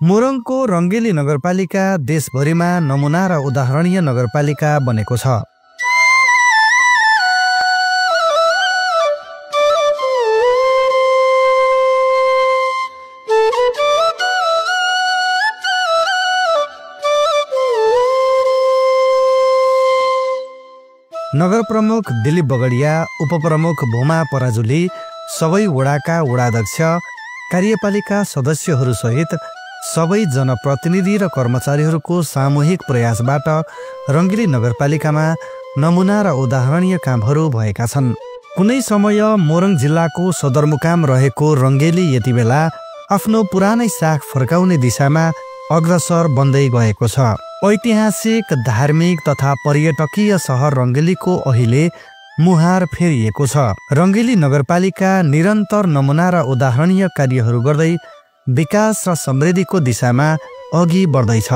मोरङको रङ्गेली नगरपालिका देशभरिमा नमुना र उदाहरणीय नगरपालिका बनेको छ। नगर प्रमुख दिलीप बगडिया, उपप्रमुख भूमा पराजुली, सबै वडाका वडाध्यक्ष, कार्यपालिका सदस्यहरू सहित सबै जनप्रतिनिधि र कर्मचारीहरूको सामूहिक प्रयासबाट रङ्गेली नगरपालिकामा नमुना र उदाहरणीय कामहरू भएका छन्। कुनै समय मोरङ जिल्लाको सदरमुकाम रहेको रङ्गेली यति बेला आफ्नो पुरानै साख फर्काउने दिशामा अग्रसर बन्दै गएको छ। ऐतिहासिक, धार्मिक तथा पर्यटकीय सहर रङ्गेलीको अहिले मुहार फेरिएको छ। रङ्गेली नगरपालिका निरन्तर नमुना र उदाहरणीय कार्यहरू गर्दै विकास र समृद्धिको दिशामा अघि बढ्दैछ।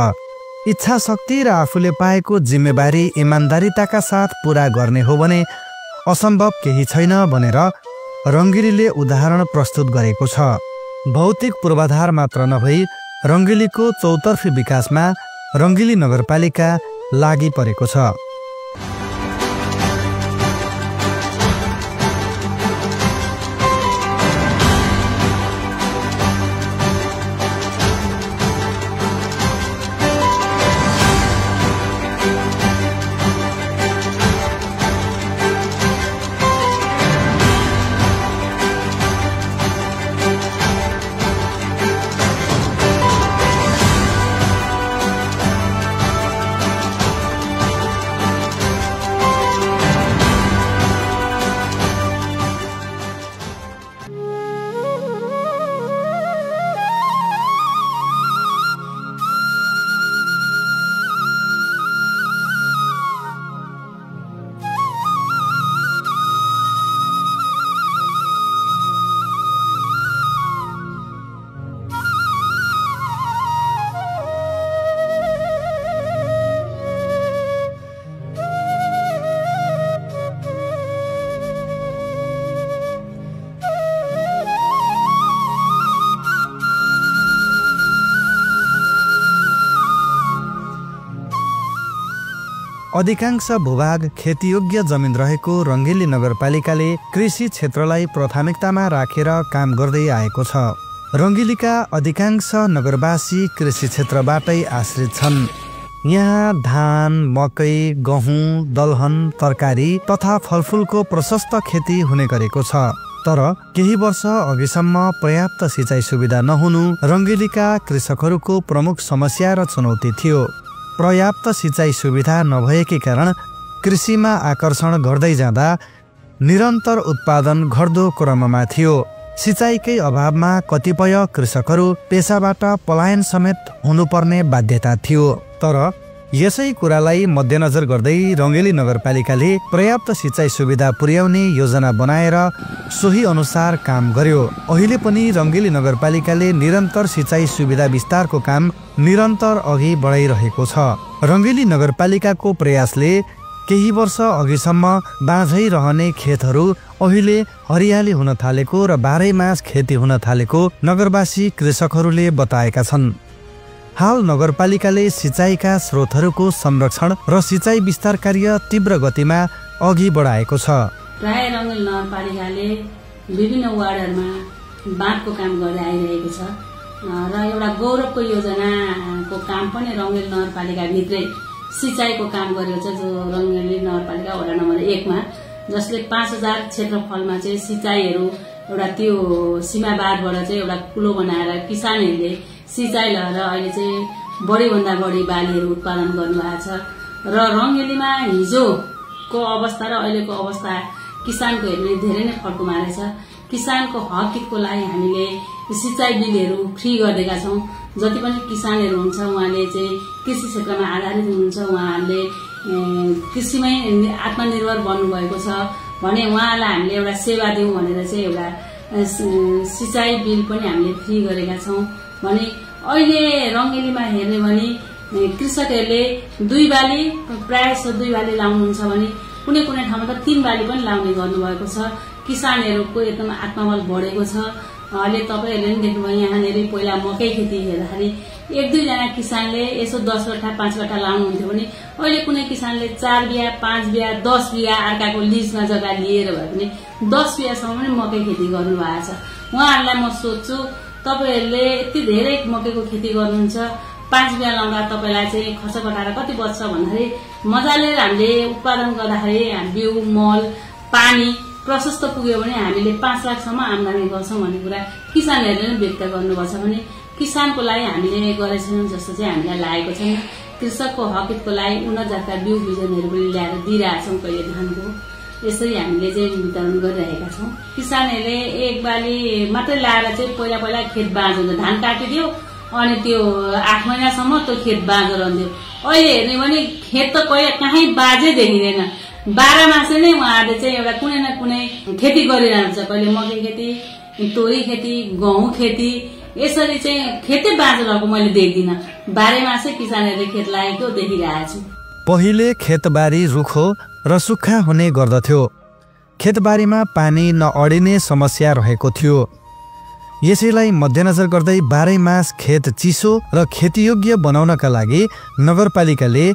इच्छा शक्ति र आफूले पाएको जिम्मेवारी इमान्दारिताका साथ पूरा गर्ने हो भने असम्भव केही छैन भनेर रङ्गेलीले उदाहरण प्रस्तुत गरेको छ। भौतिक पूर्वाधार मात्र नभई रङ्गेलीको चौतर्फी विकासमा रङ्गेली नगरपालिका लागि परेको छ। अधिकांश भूभाग खेतीयोग्य जमिन रहेको रङ्गेली नगरपालिकाले कृषि क्षेत्रलाई प्राथमिकतामा राखेर काम गर्दै आएको छ। रङ्गेलीका अधिकांश नगरवासी कृषि क्षेत्रबाटै आश्रित छन्। यहाँ धान, मकै, गहुँ, दलहन, तरकारी तथा फलफुलको प्रशस्त खेती हुने गरेको छ। तर केही वर्ष अघिसम्म पर्याप्त सिँचाइ सुविधा नहुनु रङ्गेलीका कृषकहरूको प्रमुख समस्या र चुनौती थियो। पर्याप्त सिँचाइ सुविधा नभएकै कारण कृषिमा आकर्षण गर्दै जाँदा निरन्तर उत्पादन घट्दो क्रममा थियो। सिँचाइकै अभावमा कतिपय कृषकहरू पेसाबाट पलायन समेत हुनुपर्ने बाध्यता थियो। तर यसै कुरालाई मध्यनजर गर्दै रङ्गेली नगरपालिकाले पर्याप्त सिँचाइ सुविधा पुर्याउने योजना बनाएर सोही अनुसार काम गर्यो। अहिले पनि रङ्गेली नगरपालिकाले निरन्तर सिँचाइ सुविधा विस्तारको काम निरन्तर अघि बढाइरहेको छ। रङ्गेली नगरपालिकाको प्रयासले केही वर्ष अघिसम्म बाँझै रहने खेतहरू अहिले हरियाली हुन थालेको र बाह्रैमास खेती हुन थालेको नगरवासी कृषकहरूले बताएका छन्। हाल नगरपालिकाले सिँचाइका स्रोतहरूको संरक्षण र सिँचाइ विस्तार कार्य तीव्र गतिमा अघि बढाएको छ। प्राय रङ्गेली नगरपालिकाले विभिन्न वार्डहरूमा बाँधको काम गर्दै आइरहेको छ र एउटा गौरवको योजनाको काम पनि रङ्गेली नगरपालिकाभित्रै सिँचाइको काम गरेको छ, जो रङ्गेली नगरपालिका वडा नम्बर 1 मा, जसले 5000 क्षेत्रफलमा चाहिँ सिँचाइहरू एउटा त्यो सीमावारबाट चाहिँ एउटा कुलो बनाएर किसानहरूले सिँचाइ लगाएर अहिले चाहिँ बढीभन्दा बढी बालीहरू उत्पादन गर्नुभएको छ। र रङ्गेलीमा हिजोको अवस्था र अहिलेको अवस्था किसानको हेर्ने धेरै नै फर्क मारेछ। किसानको हक हितको लागि हामीले सिँचाइ बिलहरू फ्री गरिदिएका छौँ। जति पनि किसानहरू हुन्छ उहाँले चाहिँ कृषि क्षेत्रमा आधारित हुनुहुन्छ, उहाँहरूले कृषिमै आत्मनिर्भर बन्नुभएको छ भने उहाँलाई हामीले एउटा सेवा दिउँ भनेर चाहिँ एउटा सिँचाइ बिल पनि हामीले फ्री गरेका छौँ। भने अहिले रङ्गेलीमा हेर्ने भने कृषकहरूले 2 बाली प्रायः 2 बाली लाउनुहुन्छ भने कुनै कुनै ठाउँमा त 3 बाली पनि लाउने गर्नुभएको छ। किसानहरूको एकदम आत्मबल बढेको छ। अहिले तपाईहरुले पनि देख्नुभयो यहाँनेरि पहिला मकै खेती हेर्दाखेरि 1-2 जना किसानले यसो 10 कट्ठा 5 कट्ठा लाउनुहुन्थ्यो भने अहिले कुनै किसानले 4 बिघा 5 बिघा 10 बिघा अर्काको लिजमा जग्गा लिएर भए पनि 10 बिघासम्म पनि मकै खेती गर्नु भएको छ। उहाँहरूलाई म सोध्छु तपाईहरुले यति धेरै मकैको खेती गर्नुहुन्छ 5 बिघा लाउँदा तपाईलाई चाहिँ खर्च घटाएर कति बच्छ भन्दाखेरि मजाले हामीले उत्पादन गर्दाखेरि बिउ मल पानी प्रशस्त पुग्यो भने हामीले 5 लाखसम्म आम्दानी गर्छौं भन्ने कुरा किसानहरूले नै व्यक्त गर्नुपर्छ भने किसानको लागि हामीले गरेछौं जस्तो चाहिँ हामीलाई लागेको छैन। कृषकको हकको लागि उन्नत जातका बिउ बिजनहरू पनि ल्याएर दिइरहेछौं कहिले धानको। यसरी हामीले चाहिँ वितरण गरिरहेका छौं। किसानहरूले एक बाली मात्रै लाएर चाहिँ पहिला खेत बाँझो हुन्छ, धान काटिदियो अनि त्यो 8 महिनासम्म त्यो खेत बाँझो रहन्थ्यो। अहिले हेर्ने भने खेत त कहीँ बाँझै देखिँदैन। 12 मासै नै उहाँहरूले चाहिँ एउटा कुनै न कुनै खेती गरिरहन्छ। कहिले मकै खेती, तोरी खेती, गहुँ खेती, यसरी चाहिँ खेतै बाँझो भएको मैले देख्दिन। 12 मासै किसानहरूले खेत लागेको देखिरहेको छु। पहिले खेतबारी रुखो र सुक्खा हुने गर्दथ्यो। खेतबारीमा पानी नअडिने समस्या रहेको थियो। यसैलाई मध्यनजर गर्दै 12 मास खेत चिसो र खेतीयोग्य बनाउनका लागि नगरपालिकाले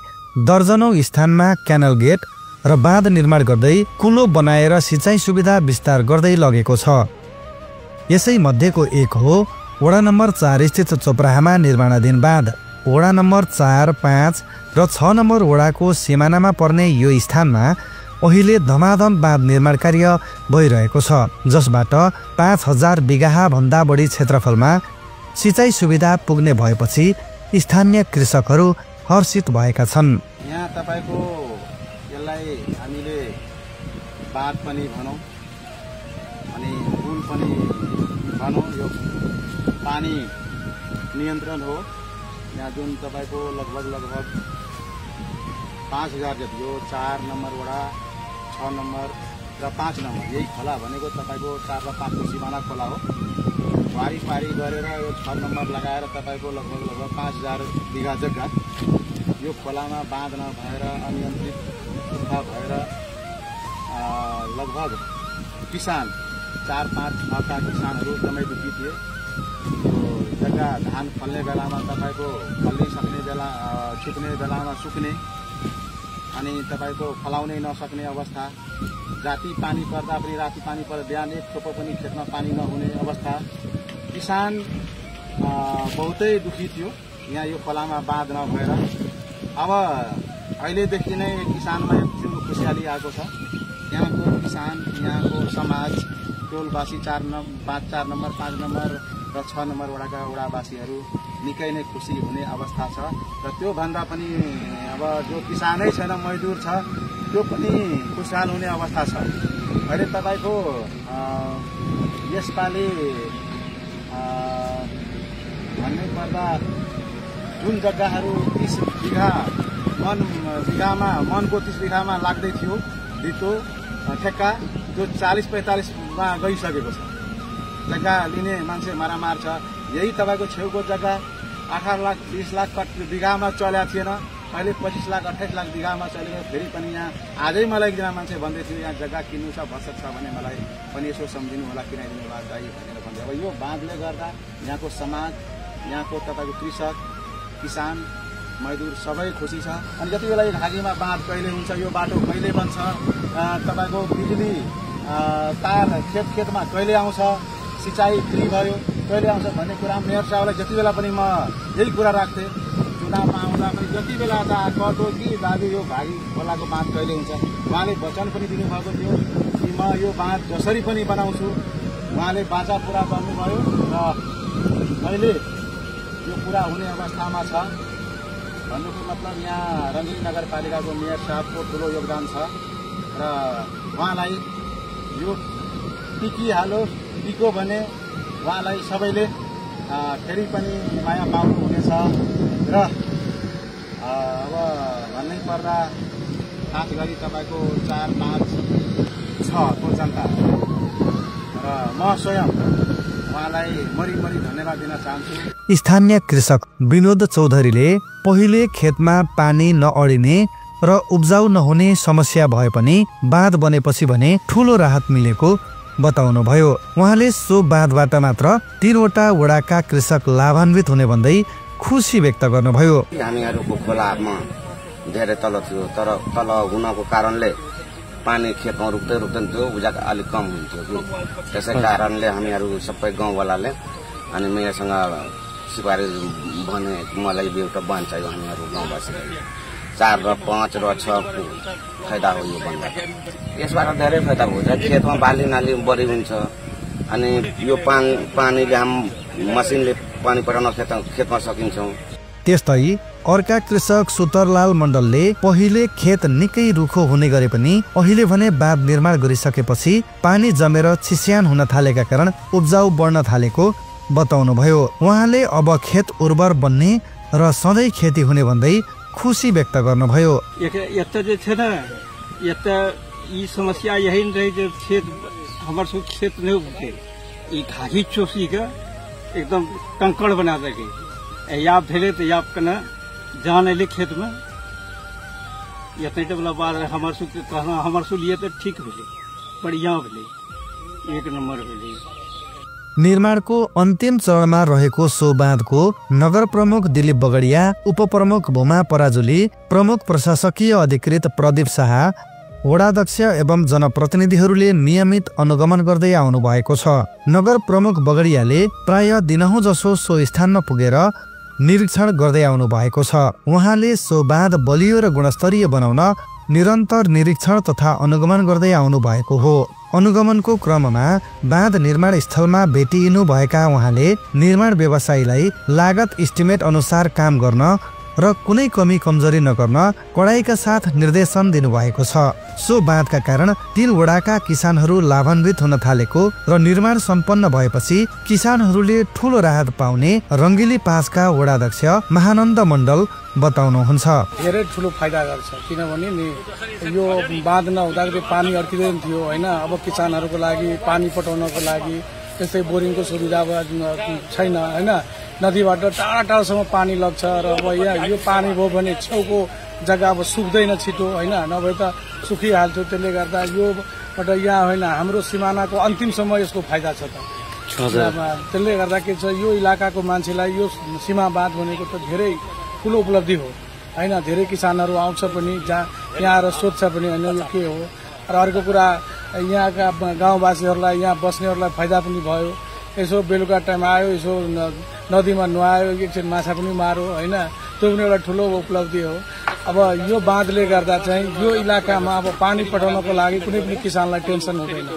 दर्जनौं स्थानमा क्यानल गेट र बाँध निर्माण गर्दै कुलो बनाएर सिँचाइ सुविधा विस्तार गर्दै लगेको छ। यसै मध्येको एक हो वडा नम्बर 4 स्थित चोपराहामा निर्माणाधीन बाँध। वडा नम्बर 4, 5 र 6 नम्बर वडाको सिमानामा पर्ने यो स्थानमा अहिले धमाधम बाँध निर्माण कार्य भइरहेको छ, जसबाट 5000 बिघा भन्दा बढी क्षेत्रफलमा सिँचाइ सुविधा पुग्ने भएपछि स्थानीय कृषकहरू हर्षित भएका छन्। यहाँ तपाईको यसलाई हामीले बाँध पनि भनौं अनि पुल पनि भनौं, यो पानी नियन्त्रण हो। यहाँ जुन तपाईको लगभग 5000 जति हो। 4 नम्बर वडा, 6 नम्बर र 5 नम्बर यही खोला भनेको तपाईको 4 र 5 को सिमाना खोला हो। वारिपारी गरेर यो 6 नम्बर लगाएर तपाईको लगभग 5000 बिघा जग्गा यो खोलामा बाँध नभएर अनियन्त्रित सुक्खा भएर लगभग किसान 4-5 का किसानहरू एकदमै दुखी थिए। जग्गा धान फल्ने बेलामा तपाईको फल्नै सक्ने बेला, सुक्ने बेलामा सुक्ने अनि तपाईको फलाउनै नसक्ने अवस्था। राति पानी पर्दा पनि राति पानी पर्दा बिहान एक थोपो पनि खेतमा पानी नहुने अवस्था। किसान बहुतै दुखी थियो यहाँ यो खोलामा बाँध नभएर। अब अहिलेदेखि नै किसानमा एक किसिमको खुसियाली आएको छ। यहाँको किसान, यहाँको समाज, टोलवासी 4 नम्बर 5 नम्बर र 6 नम्बर वडाका वडावासीहरू निकै नै खुसी हुने अवस्था छ। र त्यो भन्दा पनि अब जो किसानै छैन, मजदुर छ, त्यो पनि खुसियाल हुने अवस्था छ। अहिले तपाईको यसपालि भन्नै पर्दा जुन जग्गाहरू 30 बिघा मनको 30 बिघामा लाग्दै थियो धितो ठेक्का, त्यो 40-45 मा गइसकेको छ। जग्गा लिने मान्छे मारामार छ। यही तपाईको छेउको जग्गा 18 लाख 20 लाख बिघामा चल्या थिएन, अहिले 25 लाख 28 लाख बिघामा चलेको। फेरि पनि यहाँ आजै मलाई एकजना मान्छे भन्दै थियो यहाँ जग्गा किन्नु छ भसक छ भने मलाई पनि यसो सम्झिनु होला, किनाइदिनु होला दाइ भनेर भन्दै। अब यो बाँधले गर्दा यहाँको समाज, यहाँको तपाईको कृषक, किसान, मजदुर सबै खुसी छ। अनि जति बेला यो घागीमा बाँध कहिले हुन्छ, यो बाटो कहिले बन्छ, तपाईको बिजुली तार खेतमा कहिले आउँछ, सिँचाइ फ्री भयो कहिले आउँछ भन्ने कुरा मेयर साहबलाई जति बेला पनि म यही कुरा राख्थेँ। चुनावमा आउँदा पनि जति बेला कतो कि दाजु यो घागी खोलाको बाँध कहिले हुन्छ, उहाँले वचन पनि दिनुभएको थियो कि म यो बाँध जसरी पनि बनाउँछु। उहाँले बाचा पुरा गर्नुभयो र अहिले यो पुरा हुने अवस्थामा छ। भन्नुको मतलब यहाँ रङ्गिली नगरपालिकाको मेयर साहबको ठुलो योगदान छ र उहाँलाई यो टिको भने उहाँलाई सबैले फेरि पनि माया पाउनु हुनेछ। र अब भन्नै पर्दा खास गरी तपाईको 4, 5, 6 को जनता र म स्वयं उहाँलाई मरी धन्यवाद दिन चाहन्छु। स्थानीय कृषक विनोद चौधरीले पहिले खेतमा पानी नअडिने र उब्जाउ नहुने समस्या भए पनि बाँध बनेपछि भने ठूलो राहत मिलेको बताउनुभयो। उहाँले सो बाँधबाट मात्र 3वटा वडाका कृषक लाभान्वित हुने भन्दै खुसी व्यक्त गर्नुभयो। हामीहरूको खोलामा धेरै तल थियो, तर तल हुनको कारणले पानी खेतमा रुक्दै थियो, उब्जाउ अलिक कम हुन्थ्यो कि त्यसै कारणले हामीहरू सबै गाउँवालाले अनि मेयरसँग सिफारिस भने मलाई एउटा बाँध चाहियो। हामीहरू गाउँवासीले 4 र 5 र 6 को फाइदा हो यो बाँधबाट। यसबाट धेरै फाइदा हुन्छ। खेतमा बाली नाली बढी हुन्छ अनि यो पानीले हाम मसिनले पानी पटाउन खेतमा सकिन्छौँ। त्यस्तै अर्का कृषक सुतरलाल मण्डलले पहिले खेत निकै रुखो हुने गरे पनि अहिले भने बाँध निर्माण गरिसकेपछि पानी जमेर चिस्यान हुन थालेका कारण उब्जाउ बढ्न थालेको बताउनुभयो। उहाँले अब खेत उर्वर बन्ने र सधैँ खेती हुने भन्दै खुसी व्यक्त गर्नुभयो। यता जे छ न यता यी समस्या यही रही जो खेत हमार सब खेत नहीं उगते, ये घाही चोसी का एकदम कंकड़ बना देगी। याप भेले तो याप कना जान ले खेत में यतने वाला बात हमार सु कहना हमार सु लिए तो ठीक भेले, बढ़िया भेले, 1 नंबर भेले। निर्माणको अन्तिम चरणमा रहेको सो बाँधको नगर प्रमुख दिलीप बगडिया, उपप्रमुख भूमा पराजुली, प्रमुख प्रशासकीय अधिकृत प्रदीप शाह, वडाध्यक्ष एवं जनप्रतिनिधिहरूले नियमित अनुगमन गर्दै आउनु भएको छ। नगर प्रमुख बगडियाले प्राय दिनहुँ जसो सो स्थानमा पुगेर निरीक्षण गर्दै आउनु भएको छ। उहाँले सो बाँध बलियो र गुणस्तरीय बनाउन निरन्तर निरीक्षण तथा अनुगमन गर्दै आउनु भएको हो। अनुगमनको क्रममा बाँध निर्माण स्थलमा भेटिनु भएका उहाँले निर्माण व्यवसायीलाई लागत इस्टिमेट अनुसार काम गर्न र कुनै कमी कमजोरी नगर्न कडाइका साथ निर्देशन दिनुभएको छ। सो बाँधका कारण 3 वडाका किसानहरू लाभान्वित हुन थालेको र निर्माण सम्पन्न भएपछि किसानहरूले ठूलो राहत पाउने रङ्गेली 5 का वडाध्यक्ष महानन्द मण्डल बताउनुहुन्छ। धेरै ठूलो फाइदा गर्छ, किनभने नि यो बाँध नहुँदाखेरि पानी अड्किँदैन थियो हैन। अब किसानहरूको लागि पानी पटाउनको लागि त्यस्तै बोरिङको सुविधा छैन हैन। नदीबाट टाढा टाढासम्म पानी लग्छ र अब यहाँ यो पानी भयो भने छेउको जग्गा अब सुक्दैन छिटो हैन, नभए त सुकिहाल्थ्यो। त्यसले गर्दा योबाट यहाँ होइन हाम्रो सिमानाको अन्तिमसम्म यसको फाइदा छ त। त्यसले गर्दा के छ, यो इलाकाको मान्छेलाई यो सीमा बाँध भनेको त धेरै ठुलो उपलब्धि हो हैन। धेरै किसानहरू आउँछ पनि यहाँ आएर सोध्छ पनि हैन यो के हो। र अर्को कुरा यहाँका गाउँवासीहरूलाई यहाँ बस्नेहरूलाई फाइदा पनि भयो। यसो बेलुका टाइम आयो, यसो नदीमा नुहायो, एकछिन माछा पनि मारो हैन, त्यो पनि एउटा ठुलो उपलब्धि हो। अब यो बाँधले गर्दा चाहिँ यो इलाकामा अब पानी पठाउनको लागि कुनै पनि किसानलाई टेन्सन हुँदैन।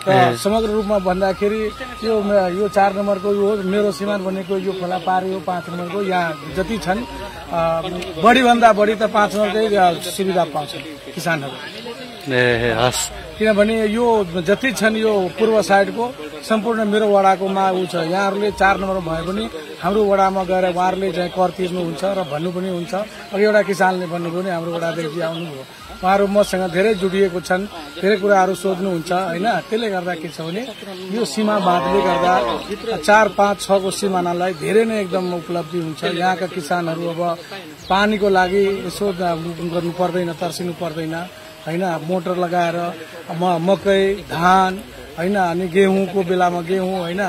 र समग्र रूपमा भन्दाखेरि यो 4 नम्बरको यो मेरो सिमान भनेको यो खोला पार यो 5 नम्बरको यहाँ जति छन् बढीभन्दा बढी त 5 नम्बरकै सुविधा पाउँछ किसानहरू। किनभने यो जति छन् यो पूर्व साइडको सम्पूर्ण मेरो वडाकोमा ऊ छ। यहाँहरूले 4 नम्बरमा भए पनि हाम्रो वडामा गएर उहाँहरूले चाहिँ कर तिर्नुहुन्छ र भन्नु पनि हुन्छ। अब एउटा किसानले भन्नुभयो भने हाम्रो वडादेखि आउनुभयो, उहाँहरू मसँग धेरै जुडिएको छन्, धेरै कुराहरू सोध्नुहुन्छ हैन। त्यसले गर्दा के छ भने यो सीमा बाँधले गर्दा 4, 5, 6 को सिमानालाई धेरै नै एकदम उपलब्धि हुन्छ। यहाँका किसानहरू अब पानीको लागि यसो गर्नु पर्दैन, तर्सिनु पर्दैन हैन। मोटर लगाएर मकै धान हैन अनि गेहुँको बेलामा गेहुँ हैन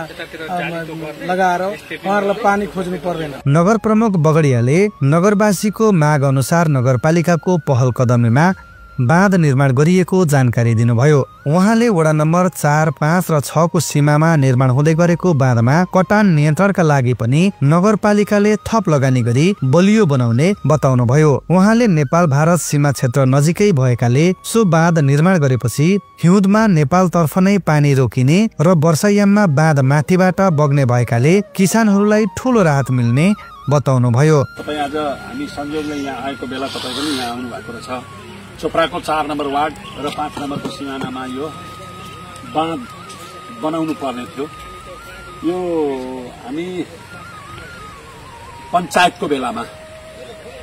लगाएर उहाँहरूलाई पानी खोज्नु पर्दैन। नगर प्रमुख बगडियाले नगरवासीको माग अनुसार नगरपालिकाको पहल कदमीमा बाँध निर्माण गरिएको जानकारी दिनुभयो। उहाँले वडा नम्बर 4, 5 र 6 को सीमामा निर्माण हुँदै गरेको बाँधमा कटान नियन्त्रणका लागि पनि नगरपालिकाले थप लगानी गरी बलियो बनाउने बताउनुभयो। उहाँले नेपाल भारत सीमा क्षेत्र नजिकै भएकाले सो बाँध निर्माण गरेपछि हिउँदमा नेपालतर्फ नै पानी रोकिने र वर्षायाममा बाँध माथिबाट बग्ने भएकाले किसानहरूलाई ठूलो राहत मिल्ने बताउनुभयो। तपाईँ आज हामी संयोगले यहाँ आएको बेला तपाईँ पनि यहाँ आउनु भएको रहेछ। चोपराको 4 नम्बर वार्ड र 5 नम्बरको सिमानामा यो बाँध बनाउनु पर्ने थियो। यो हामी पञ्चायतको बेलामा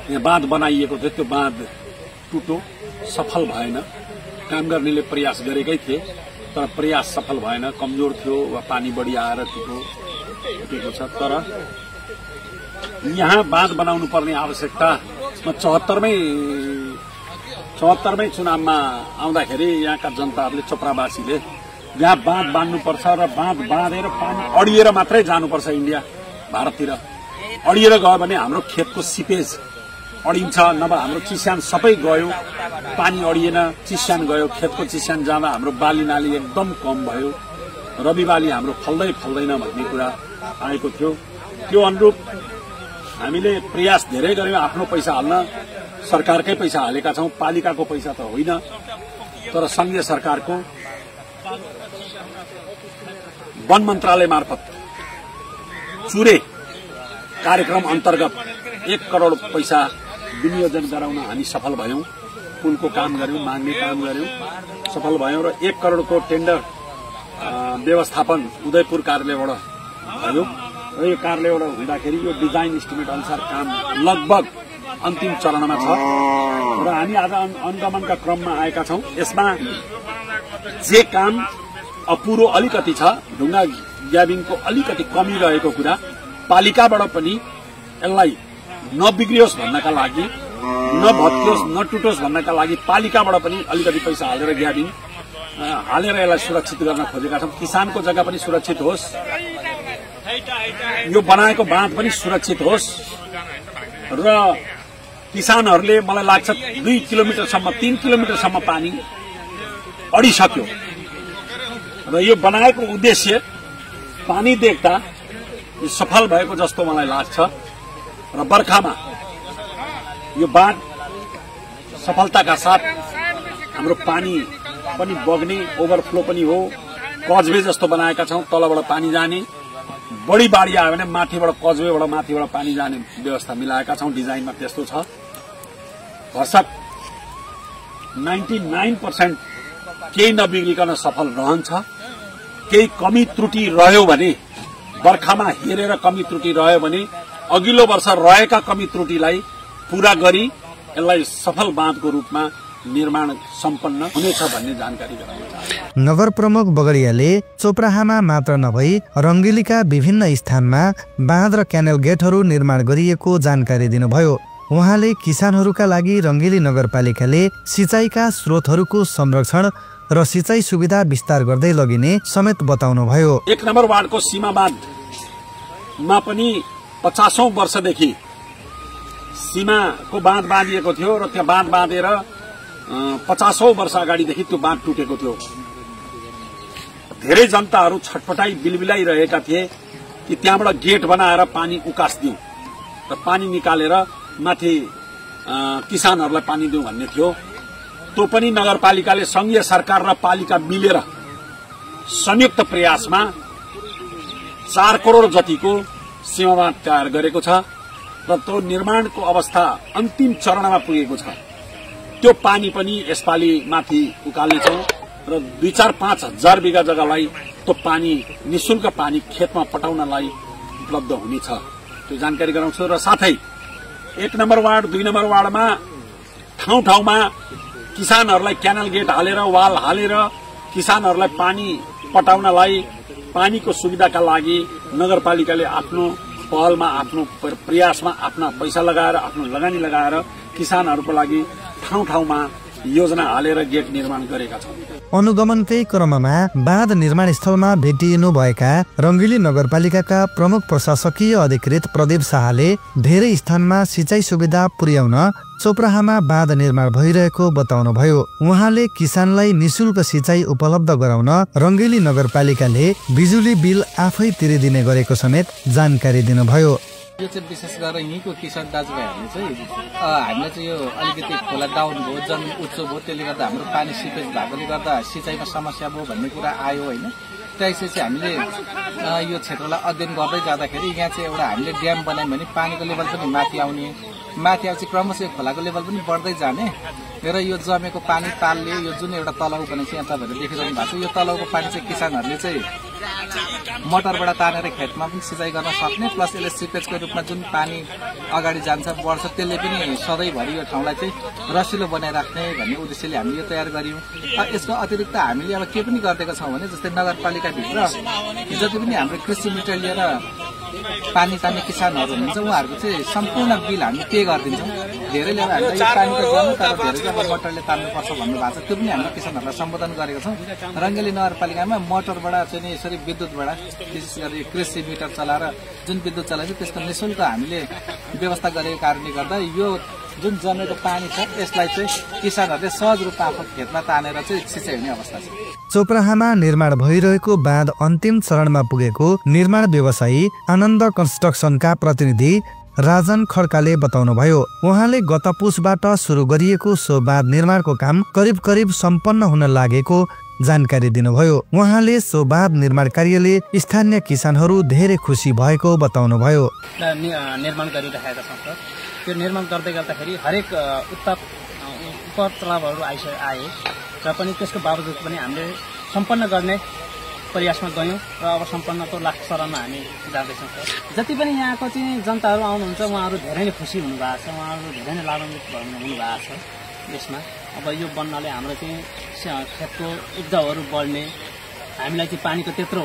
यहाँ बाँध बनाइएको थियो, त्यो बाँध टुटो, सफल भएन। काम गर्नेले प्रयास गरेकै थिए, तर प्रयास सफल भएन, कमजोर थियो वा पानी बढी आएर टुटेको छ। तर यहाँ बाँध बनाउनु पर्ने आवश्यकता म 74मै चुनावमा आउँदाखेरि यहाँका जनताहरूले चोपरावासीले यहाँ बाँध बाँध्नुपर्छ र बाँध बाँधेर पानी अडिएर मात्रै जानुपर्छ इन्डिया भारततिर। अडिएर गयो भने हाम्रो खेतको सिपेज अडिन्छ, नभए हाम्रो चिस्यान सबै गयो, पानी अडिएन, चिस्यान गयो, खेतको चिस्यान जाँदा हाम्रो बाली नाली एकदम कम भयो, रबी बाली हाम्रो फल्दैन भन्ने कुरा आएको थियो। त्यो अनुरूप हामीले प्रयास धेरै गर्यौं, आफ्नो पैसा हाल्न, सरकारकै पैसा हालेका छौं, पालिकाको पैसा त होइन। तर संघीय सरकारको वन मन्त्रालय मार्फत चुरे कार्यक्रम अन्तर्गत 1 करोड पैसा विनियोजन गराउन हामी सफल भयौं। पुलको काम गर्यौं, माग्ने काम गर्यौं, सफल भयौं र 1 करोडको टेन्डर व्यवस्थापन उदयपुर कार्यालयबाट भयो र यो कार्यालयबाट हुँदाखेरि यो डिजाइन इस्टिमेट अनुसार काम लगभग अन्तिम चरणमा छ र हामी आज अनुगमनका क्रममा आएका छौं। यसमा जे काम अपुरो अलिकति छ, ढुङ्गा ग्याबिङको अलिकति कमी रहेको कुरा, पालिकाबाट पनि यसलाई नबिग्रियोस् भन्नका लागि, नभत्कियोस् नटुटोस् भन्नका लागि पालिकाबाट पनि अलिकति पैसा हालेर ग्याबिङ हालेर यसलाई सुरक्षित गर्न खोजेका छौं। किसानको जग्गा पनि सुरक्षित होस्, यो बनाएको बाँध पनि सुरक्षित होस् र किसानहरूले मलाई लाग्छ 2 किलोमिटरसम्म 3 किलोमिटरसम्म पानी अडिसक्यो र यो बनाएको उद्देश्य पानी देख्दा सफल भएको जस्तो मलाई लाग्छ र बर्खामा यो बाँध सफलताका साथ हाम्रो पानी पनि बग्ने, ओभरफ्लो पनि हो, कजवे जस्तो बनाएका छौं, तलबाट पानी जाने, बढी बाढी आयो भने माथिबाट कजवेबाट माथिबाट पानी जाने व्यवस्था मिलाएका छौं। डिजाइनमा त्यस्तो छ। भरसक 99% केही नबिग्रिकन सफल रहन्छ। केही कमी त्रुटि रह्यो भने, बर्खामा हेरेर कमी त्रुटि रह्यो भने अघिल्लो वर्ष रहेका कमी त्रुटिलाई पूरा गरी यसलाई सफल बाँधको रूपमा निर्माण सम्पन्न हुनेछ भन्ने जानकारी गराउन चाहन्छु। नगर प्रमुख बगडियाले चोपराहामा मात्र नभई रङ्गेलीका विभिन्न स्थानमा बाँध र क्यानल गेटहरू निर्माण गरिएको जानकारी दिनुभयो। उहाँले किसानहरूका लागि रङ्गेली नगरपालिकाले सिँचाइका स्रोतहरूको संरक्षण र सिँचाइ सुविधा विस्तार गर्दै लगिने समेत बताउनुभयो। 1 नम्बर वार्डको सीमा बाँधमा पनि 50औं वर्षदेखि सीमाको बाँध बाँधिएको थियो र त्यो बाँध बाँधेर 50औं वर्ष अगाडिदेखि त्यो बाँध टुटेको थियो। धेरै जनताहरू छटपटाई बिलबिलाइरहेका थिए कि त्यहाँबाट गेट बनाएर पानी उकास्दिउँ र पानी निकालेर माथि किसानहरूलाई पानी दिउँ भन्ने थियो। त्यो पनि नगरपालिकाले संघीय सरकार र पालिका मिलेर संयुक्त प्रयासमा 4 करोड जतिको सीमा बाँध तयार गरेको छ र त्यो निर्माणको अवस्था अन्तिम चरणमा पुगेको छ। त्यो पानी पनि यसपालि माथि उकाल्नेछौं र 2-4-5 हजार बिघा जग्गालाई त्यो पानी निशुल्क पानी खेतमा पटाउनलाई उपलब्ध हुनेछ, त्यो जानकारी गराउँछु। र साथै 1 नम्बर वार्ड 2 नम्बर वार्डमा ठाउँ ठाउँमा किसानहरूलाई क्यानल गेट हालेर, वाल हालेर किसानहरूलाई पानी पटाउनलाई, पानीको सुविधाका लागि नगरपालिकाले आफ्नो पहलमा, आफ्नो प्रयासमा आफ्ना पैसा लगाएर, आफ्नो लगानी लगाएर किसानहरूको लागि ठाउँ ठाउँमा योजना हालेर गेट निर्माण गरेका छौं। अनुगमनकै क्रममा बाँध निर्माण स्थलमा भेटिनु भएका रङ्गेली नगरपालिकाका प्रमुख प्रशासकीय अधिकृत प्रदीप शाहले धेरै स्थानमा सिँचाइ सुविधा पुर्याउन चोपराहामा बाँध निर्माण भइरहेको बताउनुभयो। उहाँले किसानलाई निशुल्क सिँचाइ उपलब्ध गराउन रङ्गेली नगरपालिकाले बिजुली बिल आफै तिरिदिने गरेको समेत जानकारी दिनुभयो। यो चाहिँ विशेष गरेर यहीँको किसान दाजुभाइहरूले चाहिँ हामीलाई चाहिँ यो अलिकति खोला डाउन भयो, जमिन उच्च भयो, त्यसले गर्दा हाम्रो पानी सिपेज भएकोले गर्दा सिँचाइमा समस्या भयो भन्ने कुरा आयो होइन। त्यसपछि चाहिँ हामीले यो क्षेत्रलाई अध्ययन गर्दै जाँदाखेरि यहाँ चाहिँ एउटा हामीले ड्याम बनायौँ भने पानीको लेभल पनि माथि आउने, माथि आएपछि क्रमशः खोलाको लेभल पनि बढ्दै जाने र यो जमेको पानी तालले यो जुन एउटा तलाउ बनेको छ यहाँ तपाईँहरूले देखिरहनु भएको छ, यो तलाउको पानी चाहिँ किसानहरूले चाहिँ मोटरबाट तानेर खेतमा पनि सिँचाइ गर्न सक्ने प्लस यसले सिपेजको रूपमा जुन पानी अगाडि जान्छ बढ्छ त्यसले पनि सधैँभरि यो ठाउँलाई चाहिँ रसिलो बनाइराख्ने भन्ने उद्देश्यले हामीले यो तयार गर्यौँ। यसको अतिरिक्त हामीले अब के पनि गरिदिएका छौँ भने जस्तै नगरपालिकाभित्र जति पनि हाम्रो कृषि मिटर लिएर पानी तान्ने किसानहरू हुनुहुन्छ उहाँहरूको चाहिँ सम्पूर्ण बिल हामी पे गरिदिन्छौँ। धेरैले अब हामीलाई यो पानी त गर्नु तर धेरै अब मोटरले तान्नुपर्छ भन्नुभएको छ, त्यो पनि हामीले किसानहरूलाई सम्बोधन गरेका छौँ। रङ्गेली नगरपालिकामा मोटरबाट चाहिँ यसरी विद्युतबाट विशेष गरी कृषि मिटर चलाएर जुन विद्युत चलाइन्छ त्यसको निःशुल्क हामीले व्यवस्था गरेको कारणले गर्दा यो जुन जमेको पानी छ यसलाई चाहिँ किसानहरूले सहज रूपमा आफ्नो खेतमा तानेर चाहिँ सिँचाइ हुने अवस्था छ। चोपराहामा निर्माण भइरहेको बाँध अन्तिम चरणमा पुगेको निर्माण व्यवसायी आनन्द कन्स्ट्रक्सनका प्रतिनिधि राजन खड्काले बताउनुभयो। उहाँले गत पुसबाट सुरु गरिएको सो बाँध निर्माणको काम करिब करिब सम्पन्न हुन लागेको जानकारी दिनुभयो। उहाँले सो बाँध निर्माण कार्यले स्थानीय किसानहरू धेरै खुसी भएको बताउनुभयो। निर्माण गरिरहेका छौँ। त्यो निर्माण गर्दै गर्दाखेरि हरेक उप तलाबहरू आए र पनि त्यसको बावजुद पनि हामीले सम्पन्न गर्ने प्रयासमा गयौँ र अब सम्पन्नको लास्ट चरणमा हामी जाँदैछौँ। जति पनि यहाँको चाहिँ जनताहरू आउनुहुन्छ उहाँहरू धेरै नै खुसी हुनुभएको छ, उहाँहरू धेरै नै लाभान्वित हुनुभएको छ यसमा। अब यो बन्नाले हाम्रो चाहिँ खेतको उब्जाउहरू बढ्ने, हामीलाई चाहिँ पानीको त्यत्रो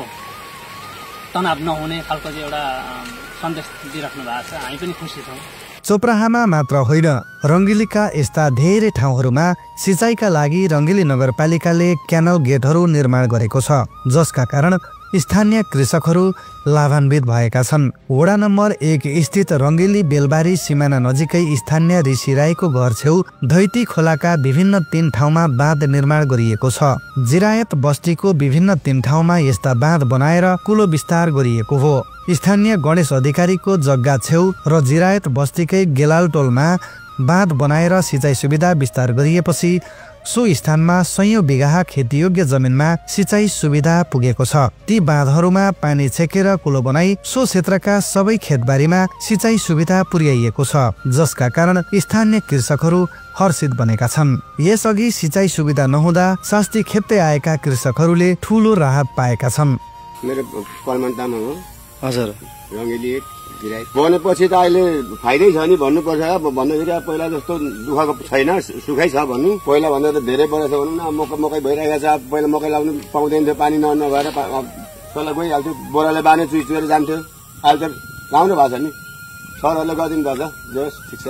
तनाव नहुने खालको चाहिँ एउटा सन्देश दिइराख्नु भएको छ। हामी पनि खुसी छौँ। चोपराहामा मात्र होइन, रङ्गेलीका यस्ता धेरै ठाउँहरूमा सिँचाइका लागि रङ्गेली नगरपालिकाले क्यानल गेटहरू निर्माण गरेको छ, जसका कारण स्थानीय कृषकहरू लाभान्वित भएका छन्। वडा नम्बर 1 स्थित रङ्गेली बेलबारी सिमाना नजिकै स्थानीय ऋषि राईको घर छेउ धैती खोलाका विभिन्न 3 ठाउँमा बाँध निर्माण गरिएको छ। जिरायत बस्तीको विभिन्न 3 ठाउँमा यस्ता बाँध बनाएर कुलो विस्तार गरिएको हो। स्थानीय गणेश अधिकारीको जग्गा छेउ र जिरायत बस्तीकै गेलाल टोलमा बाँध बनाएर सिँचाइ सुविधा विस्तार गरिएपछि सो स्थानमा 100 बिघा खेतीयोग्य जमिनमा सिँचाइ सुविधा पुगेको छ। ती बाँधहरूमा पानी छेकेर कुलो बनाई सो क्षेत्रका सबै खेतबारीमा सिँचाइ सुविधा पुर्याइएको छ, जसका कारण स्थानीय कृषकहरू हर्षित बनेका छन्। यसअघि सिँचाइ सुविधा नहुँदा शास्ति खेप्दै आएका कृषकहरूले ठूलो राहत पाएका छन्। मेरो कलमान तामाङ हो। हजुर, रङ्गेली भनेपछि त अहिले फाइदै छ नि भन्नुपर्छ। भन्दाखेरि पहिला जस्तो दुःखको छैन, सुखै छ भन्नु। पहिला भन्दा त धेरै बढेको छ भनौँ न। मकै भइरहेको छ। पहिला मकै लाउनु पाउँदैन थियो, पानी नभएर तल गइहाल्थ्यो, बोराले बाँधे चुइचुएर जान्थ्यो। अहिले त लाउनु भएको छ नि, सरहरूले गरिदिनु पर्छ। जस ठिक छ,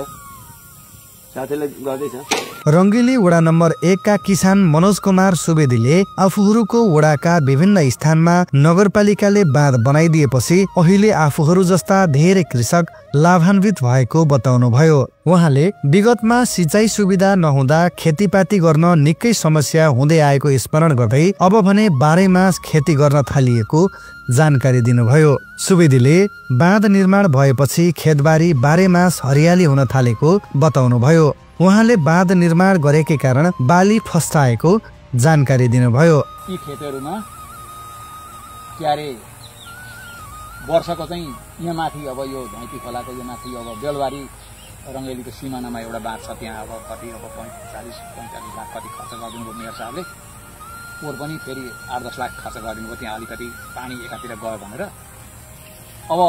साथीले गर्दैछ। रङ्गेली वडा नम्बर 1 का किसान मनोज कुमार सुवेदीले आफूहरूको वडाका विभिन्न स्थानमा नगरपालिकाले बाँध बनाइदिएपछि अहिले आफूहरू जस्ता धेरै कृषक लाभान्वित भएको बताउनुभयो। उहाँले विगतमा सिँचाइ सुविधा नहुँदा खेतीपाती गर्न निकै समस्या हुँदै आएको स्मरण गर्दै अब भने 12 मास खेती गर्न थालिएको जानकारी दिनुभयो। सुवेदीले बाँध निर्माण भएपछि खेतबारी 12 मास हरियाली हुन थालेको बताउनुभयो। उहाँले बाँध निर्माण गरेकै कारण बाली फस्टाएको जानकारी दिनुभयो। यी खेतहरूमा क्यारे वर्षको चाहिँ यहाँ माथि अब यो धैती खोलाको यो माथि अब बेलबारी रङ्गेलीको सिमानामा एउटा बाँध छ। त्यहाँ अब कति अब 40-45 लाख कति खर्च गरिदिनुभयो मेयर साहबले। पोहोर पनि फेरि 8-10 लाख खर्च गरिदिनुभयो। त्यहाँ अलिकति पानी एकातिर गयो भनेर अब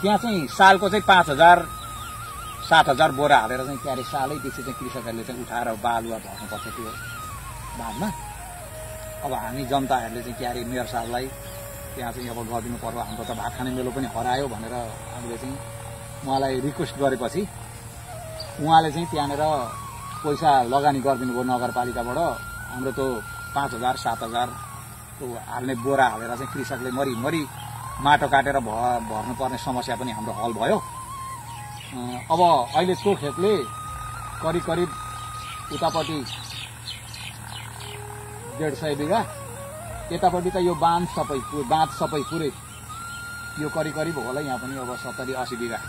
त्यहाँ चाहिँ सालको चाहिँ 5,000-7,000 बोरा हालेर चाहिँ क्यारे सालैपछि चाहिँ कृषकहरूले चाहिँ उठाएर बालुवा भर्नुपर्छ त्यो बाँधमा। अब हामी जनताहरूले चाहिँ क्यारे मेयर साहबलाई त्यहाँ चाहिँ अब गरिदिनु पर्यो, हाम्रो त भात खाने मेलो पनि हरायो भनेर हामीले चाहिँ उहाँलाई रिक्वेस्ट गरेपछि उहाँले चाहिँ त्यहाँनिर पैसा लगानी गरिदिनु भयो नगरपालिकाबाट। हाम्रो त्यो 5,000-7,000 त्यो हाल्ने बोरा हालेर चाहिँ कृषकले मरिमरि माटो काटेर भर्नुपर्ने समस्या पनि हाम्रो हल भयो। अब अहिले त्यो खेतले करिब उतापट्टि 150 बिघा, यतापट्टि त यो बाँध सबै पुरै यो करिब होला यहाँ पनि अब 70-80 बिघा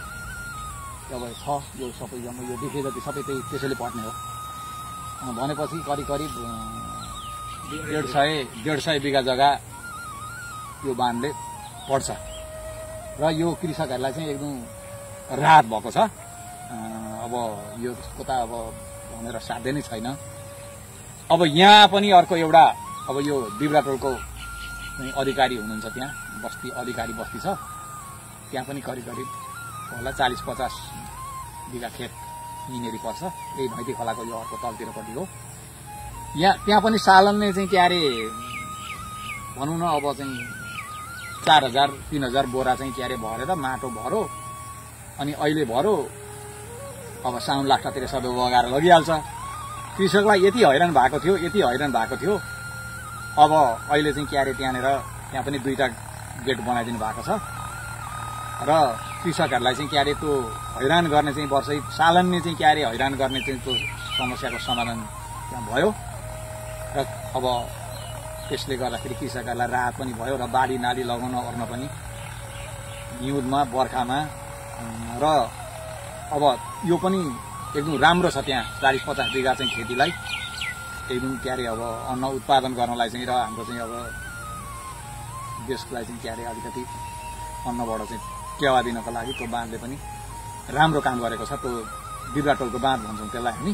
अब छ। यो सबै जम्मै यो देखे जति सबै त्यसैले पर्ने हो भनेपछि करिब 150 बिघा जग्गा यो बाँधले पर्छ र यो कृषकहरूलाई चाहिँ एकदम राहत भएको छ। अब यो त अब भनेर साध्य नै छैन। अब यहाँ पनि अर्को एउटा अब यो बिब्राटोलको चाहिँ अधिकारी हुनुहुन्छ त्यहाँ बस्ती अधिकारी बस्ती छ त्यहाँ पनि करिब करिब होला 40-50 बिघा खेत यिनीहरू पर्छ यही भैँती खोलाको यो अर्को तलतिरपट्टि हो त्यहाँ पनि सालनले चाहिँ के अरे भनौँ न अब चाहिँ 4000-3000 बोरा चाहिँ के अरे भरेर माटो भरो अनि अहिले भरो अब साउन लास्टतिर सबै बगाएर लगिहाल्छ कृषकलाई यति हैरान भएको थियो अब अहिले चाहिँ के अरे त्यहाँ पनि 2टा गेट बनाइदिनु भएको छ र कृषकहरूलाई चाहिँ के अरे त्यो हैरान गर्ने चाहिँ वर्षै सालनले चाहिँ के अरे हैरान गर्ने चाहिँ त्यो समस्याको समाधान त्यहाँ भयो र अब त्यसले गर्दाखेरि कृषकहरूलाई राहत पनि भयो र बाली नाली लगाउन ओर्न पनि हिउँदमा बर्खामा र अब यो पनि एकदम राम्रो छ त्यहाँ 40-50 बिघा चाहिँ खेतीलाई एकदम के अरे अब अन्न उत्पादन गर्नलाई चाहिँ र हाम्रो चाहिँ अब देशलाई चाहिँ के अरे अलिकति अन्नबाट चाहिँ टेवा दिनको लागि त्यो बाँधले पनि राम्रो काम गरेको छ त्यो बिरुवाटोलको बाँध भन्छौँ त्यसलाई हामी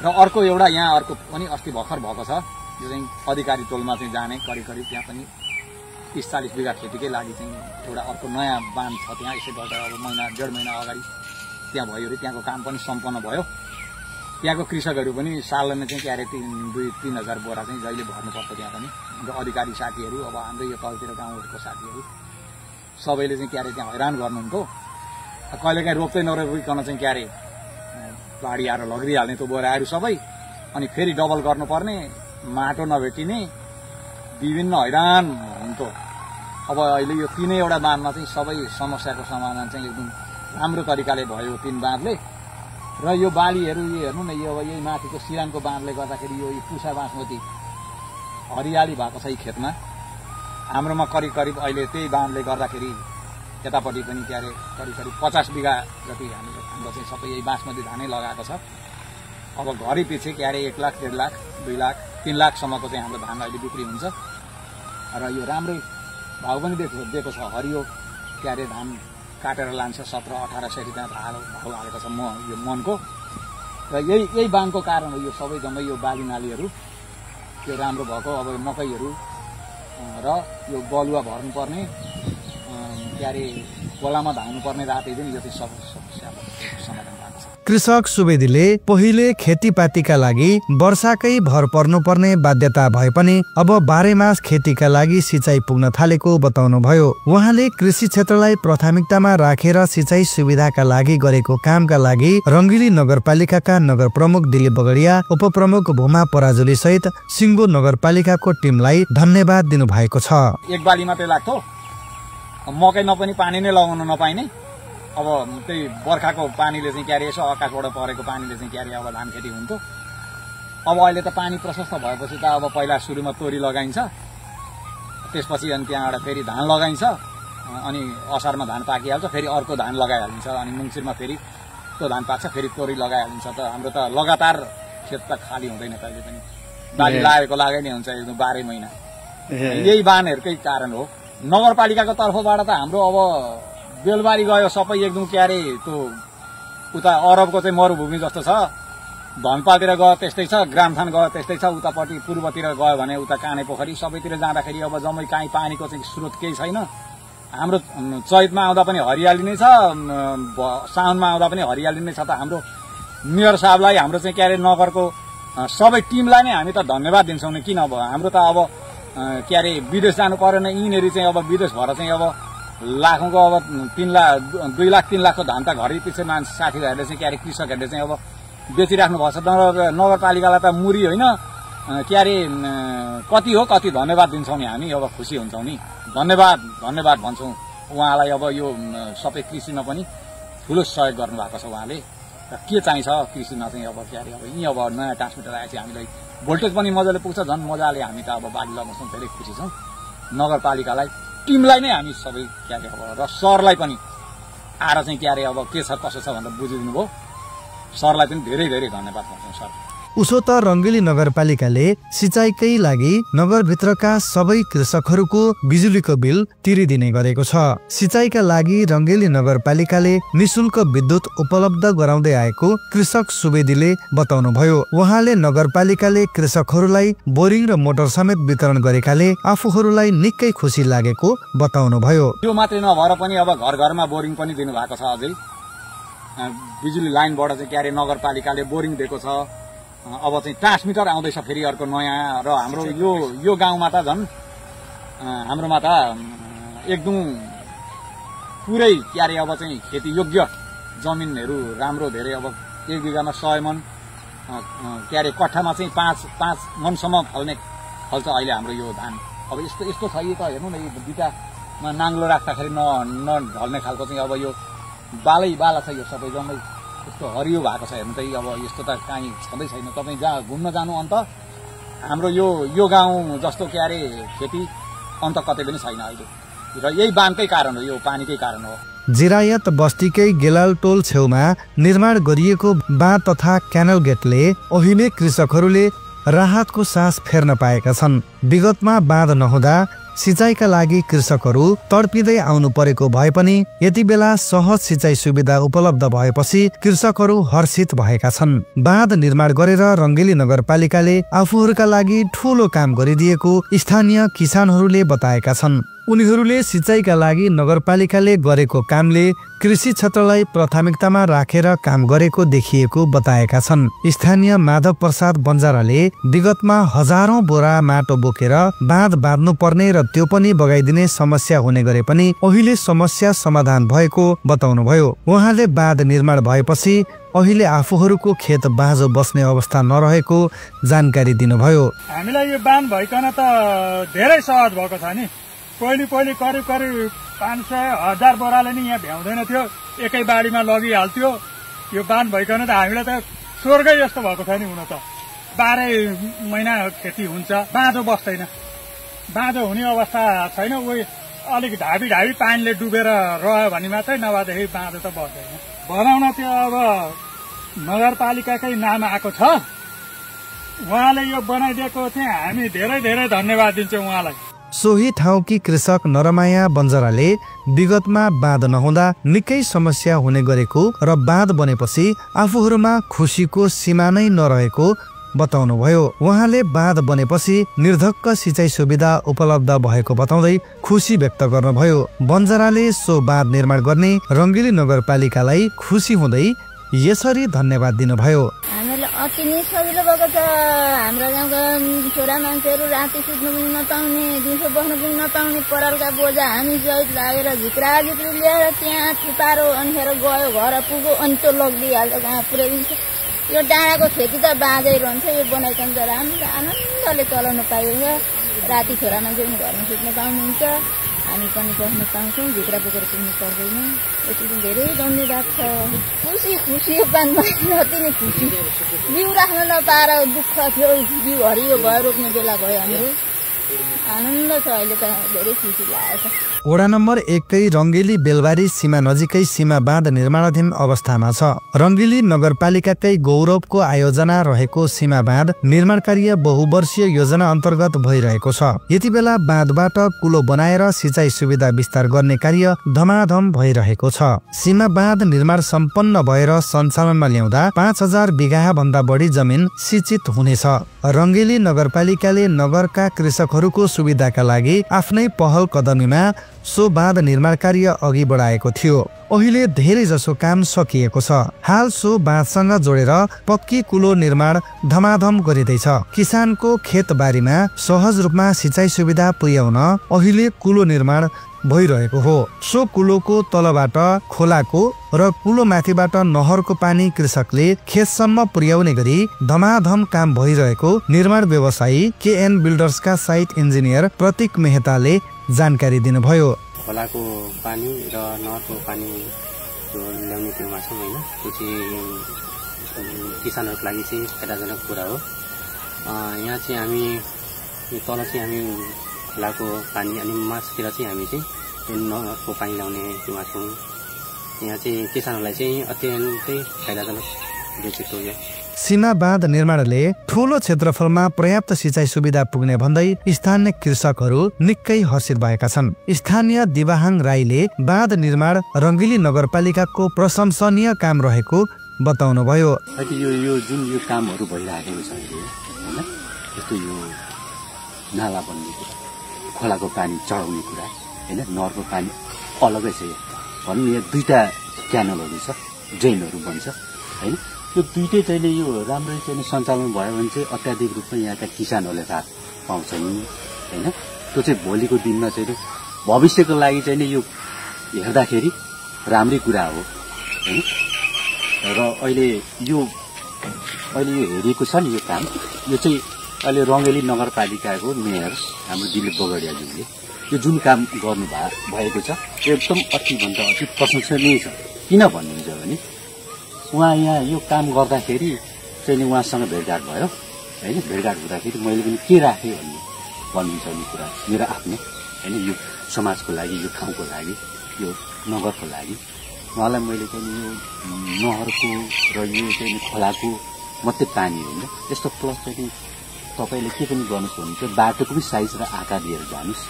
र अर्को एउटा यहाँ अर्को पनि अस्ति भर्खर भएको छ यो चाहिँ अधिकारी टोलमा चाहिँ जाने करिब त्यहाँ पनि 30-40 बिघा खेतीकै लागि चाहिँ एउटा अर्को नयाँ बाँध छ त्यहाँ यसै गर्दा अब 1.5 महिना अगाडि त्यहाँ भयो अरे त्यहाँको काम पनि सम्पन्न भयो त्यहाँको कृषकहरू पनि सालमा चाहिँ के अरे 2-3 हजार बोरा चाहिँ जहिले भर्नुपर्छ त्यहाँ पनि अधिकारी साथीहरू अब हाम्रो यो तलतिर गाउँहरूको साथीहरू सबैले चाहिँ के अरे त्यहाँ हैरान गर्नुहुन्थ्यो कहिलेकाहीँ रोप्दै नरोपिकन चाहिँ के अरे बाढी आएर लगिदिइहाल्ने त्यो बोराहरू सबै अनि फेरि डबल गर्नुपर्ने माटो नभेटिने विभिन्न हैरान हुन्थ्यो अब अहिले यो 3वटा बाँधमा चाहिँ सबै समस्याको समाधान चाहिँ एकदम राम्रो तरिकाले भयो 3 बाँधले र यो बालीहरू यो हेर्नु न यो अब यही माथिको सिरानको बाँधले गर्दाखेरि यो पुसा बासमती हरियाली भएको छ यी खेतमा हाम्रोमा करिब अहिले त्यही बाँधले गर्दाखेरि यतापट्टि पनि के अरे करिब 50 बिघा जति हाम्रो चाहिँ सबै यही बासमती धानै लगाएको छ अब घरि पछि के अरे 1 लाख 1.5 लाख 2 लाख 3 लाखसम्मको चाहिँ हाम्रो धान अहिले बिक्री हुन्छ र यो राम्रै भाउ पनि दिएको छ हरियो के अरे धान काटेर लान्छ 17-18 सय रुपियाँ भाउ हालेको छ यो मनको र यही बाँधको कारण हो यो सबै जम्मै यो बाली नालीहरू यो राम्रो भएको अब मकैहरू र यो बलुवा भर्नुपर्ने के अरे खोलामा धाउनुपर्ने रातै दिन यो चाहिँ समस्याको समाधान भएको छ कृषक सुवेदीले पहिले खेतीपातीका लागि वर्षाकै भर पर्नुपर्ने बाध्यता भए पनि अब 12 मास खेतीका लागि सिँचाइ पुग्न थालेको बताउनुभयो उहाँले कृषि क्षेत्रलाई प्राथमिकतामा राखेर सिँचाइ सुविधाका लागि गरेको कामका लागि रङ्गिली नगरपालिकाका नगर प्रमुख दिलीप बगडिया उपप्रमुख भूमा पराजुली सहित सिङ्गो नगरपालिकाको टिमलाई धन्यवाद दिनुभएको छ एक बाली मात्रै लाग्थ्यो मकैमा पनि पानी नै लगाउन नपाइने अब त्यही बर्खाको पानीले चाहिँ के अरे यसो आकाशबाट परेको पानीले चाहिँ के अरे अब धान खेती हुन्थ्यो अब अहिले त पानी प्रशस्त भएपछि त अब पहिला सुरुमा तोरी लगाइन्छ त्यसपछि अनि त्यहाँबाट फेरि धान लगाइन्छ अनि असारमा धान पाकिहाल्छ फेरि अर्को धान लगाइहालिन्छ अनि मङ्सिरमा फेरि त्यो धान पाक्छ फेरि तोरी लगाइहालिन्छ त हाम्रो त लगातार खेत त खाली हुँदैन कहिले पनि बाली लागेको लागै नै हुन्छ एकदम 12 महिना यही बानहरूकै कारण हो नगरपालिकाको तर्फबाट त हाम्रो अब बेलबारी गयो सबै एकदम के अरे त्यो उता अरबको चाहिँ मरुभूमि जस्तो छ धनपालतिर गयो त्यस्तै छ ग्रामथान गयो त्यस्तै छ उतापट्टि पूर्वतिर गयो भने उता काने पोखरी सबैतिर जाँदाखेरि अब जम्मै काहीँ पानीको चाहिँ स्रोत केही छैन हाम्रो चैतमा आउँदा पनि हरियाली नै छ साउनमा आउँदा पनि हरियाली नै छ त हाम्रो मेयर साहबलाई हाम्रो चाहिँ के अरे नगरको सबै टिमलाई नै हामी त धन्यवाद दिन्छौँ नि किन अब हाम्रो त अब के अरे विदेश जानु परेन यिनीहरू चाहिँ अब विदेश भएर चाहिँ अब लाखौंको अब 2 लाख 3 लाखको धान त घरि पछि मान्छे साथीहरूले चाहिँ के अरे कृषकहरूले चाहिँ अब बेचिराख्नु भएको छ नगरपालिकालाई त मुरी होइन के अरे कति धन्यवाद दिन्छौँ नि हामी अब खुसी हुन्छौँ नि धन्यवाद भन्छौँ उहाँलाई अब यो सबै कृषिमा पनि ठुलो सहयोग गर्नुभएको छ उहाँले र के चाहिन्छ कृषिमा चाहिँ अब के अरे अब यहीँ अब नयाँ ट्रान्समिटर आएपछि हामीलाई भोल्टेज पनि मजाले पुग्छ झन् मजाले हामी त अब बाली लगाउँछौँ धेरै खुसी छौँ नगरपालिकालाई टिमलाई नै हामी सबै के अरे अब र सरलाई पनि आएर चाहिँ के अरे अब के छ कसो छ भनेर बुझिदिनु भयो सरलाई पनि धेरै धेरै धन्यवाद भन्छौँ सर उसो त रङ्गेली नगरपालिकाले सिँचाइकै लागि नगरभित्रका सबै कृषकहरूको बिजुलीको बिल तिरिदिने गरेको छ। सिँचाइका लागि रङ्गेली नगरपालिकाले निशुल्क विद्युत उपलब्ध गराउँदै आएको कृषक सुवेदीले बताउनुभयो। उहाँले नगरपालिकाले कृषकहरूलाई बोरिङ र मोटर समेत वितरण गरेकाले आफूहरूलाई निकै खुसी लागेको बताउनुभयो। यो मात्रै नभएर पनि अब घर घरमा बोरिङ पनि दिनुभएको छ। अझै बिजुली लाइनबाट चाहिँ के अरे नगरपालिकाले बोरिङ दिएको छ। अब चाहिँ ट्रान्समिटर आउँदैछ फेरि अर्को नयाँ। र हाम्रो यो गाउँमा त झन् हाम्रोमा त एकदम पुरै के अरे अब चाहिँ खेती योग्य जमिनहरू राम्रो धेरै। अब 1 बिघामा 100 मन के अरे कट्ठामा चाहिँ 5 मनसम्म फल्छ अहिले हाम्रो यो धान। अब यस्तो छ यो त हेर्नु न, यो बिटामा नाङ्लो राख्दाखेरि नढल्ने खालको चाहिँ अब यो बाला छ। यो सबै जम्मै यस्तो हरियो भएको छ। हेर्नु त अब यस्तो त काहीँ छँदै छैन। तपाईँ जहाँ घुम्न जानु अन्त हाम्रो यो गाउँ जस्तो के अरे खेती अन्त कतै पनि छैन अहिले। र यही बाँधकै कारण हो, यो पानीकै कारण हो। जिरायत बस्तीकै गेलाल टोल छेउमा निर्माण गरिएको बाँध तथा क्यानल गेटले अहिले कृषकहरूले राहतको सास फेर्न पाएका छन्। विगतमा बाँध नहुँदा सिँचाइका लागि कृषकहरू तडपिँदै आउनु परेको भए पनि यति बेला सहज सिँचाइ सुविधा उपलब्ध भएपछि कृषकहरू हर्षित भएका छन्। बाँध निर्माण गरेर रङ्गेली नगरपालिकाले आफूहरूका लागि ठूलो काम गरिदिएको स्थानीय किसानहरूले बताएका छन्। उनीहरूले सिँचाइका लागि नगरपालिकाले गरेको कामले कृषि क्षेत्रलाई प्राथमिकतामा राखेर काम गरेको देखिएको बताएका छन्। स्थानीय माधव प्रसाद बन्जाराले विगतमा हजारौं बोरा माटो बोकेर बाँध बाँध्नु पर्ने र त्यो पनि बगाइदिने समस्या हुने गरे पनि अहिले समस्या समाधान भएको बताउनुभयो। उहाँले बाँध निर्माण भएपछि अहिले आफूहरूको खेत बाँझो बस्ने अवस्था नरहेको जानकारी दिनुभयो। हामीलाई यो बाँध भइकन त धेरै सहज भएको छ नि। पहिले करिब 500-1000 बोराले नि यहाँ भ्याउँदैन थियो, एकै बाढीमा लगिहाल्थ्यो। यो बाँध भइकन त हामीलाई त स्वर्गै जस्तो भएको छ नि। हुन त 12 महिना खेती हुन्छ, बाँझो बस्दैन। बाँझो हुने अवस्था छैन। उही अलिक ढाबी पानीले डुबेर रह्यो भने मात्रै, नभएदेखि बाँझो त बस्दैन। बनाउन त्यो अब नगरपालिकाकै नाम आएको छ। उहाँले यो बनाइदिएको चाहिँ हामी धेरै धन्यवाद दिन्छौँ उहाँलाई। सोही ठाउँकी कृषक नरमाया बन्जराले विगतमा बाँध नहुँदा निकै समस्या हुने गरेको र बाँध बनेपछि आफूहरूमा खुसीको सीमा नै नरहेको बताउनुभयो। उहाँले बाँध बनेपछि निर्धक्क सिँचाइ सुविधा उपलब्ध भएको बताउँदै खुसी व्यक्त गर्नुभयो। बन्जराले सो बाँध निर्माण गर्ने रङ्गेली नगरपालिकालाई खुसी हुँदै यसरी धन्यवाद दिनुभयो। हामीलाई अति नै सजिलो भएको छ। हाम्रो गाउँका छोरा मान्छेहरू राति सुत्नु पनि नपाउने, दिउँसो बस्नु पनि नपाउने, परालका बोझा हामी सहित लागेर झिक्री ल्याएर त्यहाँ थुपारो अनिखेर गयो, घर पुग्यो, अनि त्यो लगिदिइहाल्छ, कहाँ पुर्याइदिन्छ। यो डाँडाको खेती त बाँझै रहन्छ। यो बनाइकन त राम्रो आनन्दले चलाउन पाइन्छ। राति छोरा मान्छे पनि घरमा सुत्न पाउनुहुन्छ, हामी पनि बस्न पाउँछौँ, भित्र बोकेर पुग्नु पर्दैन। यति चाहिँ धेरै धन्यवाद छ। खुसी यो बाँध अति नै खुसी। बिउ राख्न नपाएर दुःख थियो, बिउ हरियो भयो, रोप्ने बेला भयो। हाम्रो आनन्द छ। अहिले त धेरै खुसी लागेको छ। वडा नम्बर 1 कै रङ्गेली बेलबारी सीमा नजिकै सीमा बाँध निर्माणाधीन अवस्थामा छ। रङ्गेली नगरपालिकाकै गौरवको आयोजना रहेको सीमा बाँध निर्माण कार्य बहुवर्षीय योजना अन्तर्गत भइरहेको छ। यति बेला बाँधबाट कुलो बनाएर सिँचाइ सुविधा विस्तार गर्ने कार्य धमाधम भइरहेको छ। सीमा बाँध निर्माण सम्पन्न भएर सञ्चालनमा ल्याउँदा 5000 बिघा भन्दा बढी जमिन सिंचित हुनेछ। रङ्गेली नगरपालिकाले नगरका कृषकहरूको सुविधाका लागि आफ्नै पहल कदमीमा सो बाँध निर्माण कार्य अघि बढाएको थियो। अहिले धेरै जसो काम सकिएको छ। हाल सो बाँधसँग जोडेर पक्की कुलो निर्माण धमाधम गरिँदैछ। किसानको खेतबारीमा सहज रूपमा सिँचाइ सुविधा पुर्याउन अहिले कुलो निर्माण भइरहेको हो। सो कुलोको तलबाट खोलाको र कुलो माथिबाट नहरको पानी कृषकले खेतसम्म पुर्याउने गरी धमाधम काम भइरहेको निर्माण व्यवसायी केएन बिल्डर्सका साइट इन्जिनियर प्रतीक मेहताले जानकारी दिनुभयो। खोलाको पानी र नहरको पानी ल्याउने ठाउँमा छौँ होइन, त्यो चाहिँ किसानहरूको लागि चाहिँ फाइदाजनक कुरा हो। यहाँ चाहिँ हामी तल चाहिँ हामी खोलाको पानी अनि मासतिर चाहिँ हामी चाहिँ नहरको पानी ल्याउने ठाउँमा छौँ। यहाँ चाहिँ किसानहरूलाई चाहिँ अत्यन्तै फाइदाजनक देखिएको यो सीमा बाँध निर्माणले ठूलो क्षेत्रफलमा पर्याप्त सिँचाइ सुविधा पुग्ने भन्दै स्थानीय कृषकहरू निकै हर्षित भएका छन्। स्थानीय दिवाहाङ राईले बाँध निर्माण रङ्गेली नगरपालिकाको प्रशंसनीय काम रहेको बताउनुभयो। यो जुन यो कामहरू भइरहेको छ हैन, जस्तो यो नाला बन्ने कुरा, खोलाको पानी चढाउने कुरा हैन, नहरको पानी अलगै छ। भन्नु यहाँ दुईटा क्यानलहरू छ, ड्रेनहरू बन्छ हैन। यो दुईटै चाहिँ यो राम्ररी चाहिँ सञ्चालन भयो भने चाहिँ अत्याधिक रूपमा यहाँका किसानहरूले राहत पाउँछन् हैन। त्यो चाहिँ भोलिको दिनमा चाहिँ भविष्यको लागि चाहिँ यो हेर्दाखेरि राम्रै कुरा हो हैन। र अहिले यो हेरिएको छ नि यो काम, यो चाहिँ अहिले रङ्गेली नगरपालिकाको मेयर हाम्रो दिलीप बगडियाज्यूले यो जुन काम गर्नु भएको छ एकदम अतिभन्दा अति प्रशंसनीय छ। किन भन्नुहुन्छ भने उहाँ यहाँ यो काम गर्दाखेरि चाहिँ उहाँसँग भेटघाट भयो हैन। भेटघाट हुँदाखेरि मैले पनि के राखेँ भन्नुहुन्छ भन्ने कुरा मेरो आफ्नो हैन, यो समाजको लागि, यो ठाउँको लागि, यो नगरको लागि उहाँलाई मैले चाहिँ यो नहरको र यो चाहिँ खोलाको मात्रै पानी होइन, यस्तो प्लस चाहिँ तपाईँले के पनि गर्नुहोस् भने चाहिँ बाटोको पनि साइज र आकार लिएर जानुहोस्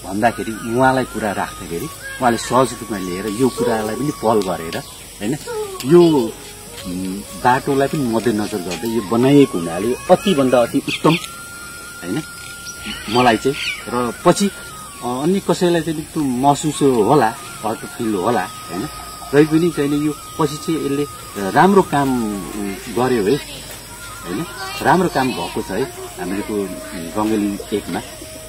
भन्दाखेरि उहाँलाई कुरा राख्दाखेरि उहाँले सहज रूपमा लिएर यो कुरालाई पनि पहल गरेर हैन, यो बाटोलाई पनि मध्यनजर गर्दै यो बनाइएको हुनाले अतिभन्दा अति उत्तम हैन मलाई चाहिँ। र पछि अन्य कसैलाई चाहिँ त्यो महसुस होला, हर्ट फिल होला हैन, र पनि चाहिँ यो पछि चाहिँ यसले राम्रो काम गर्यो है हैन, राम्रो काम भएको छ है हामीहरूको रङ्गेली 1 मा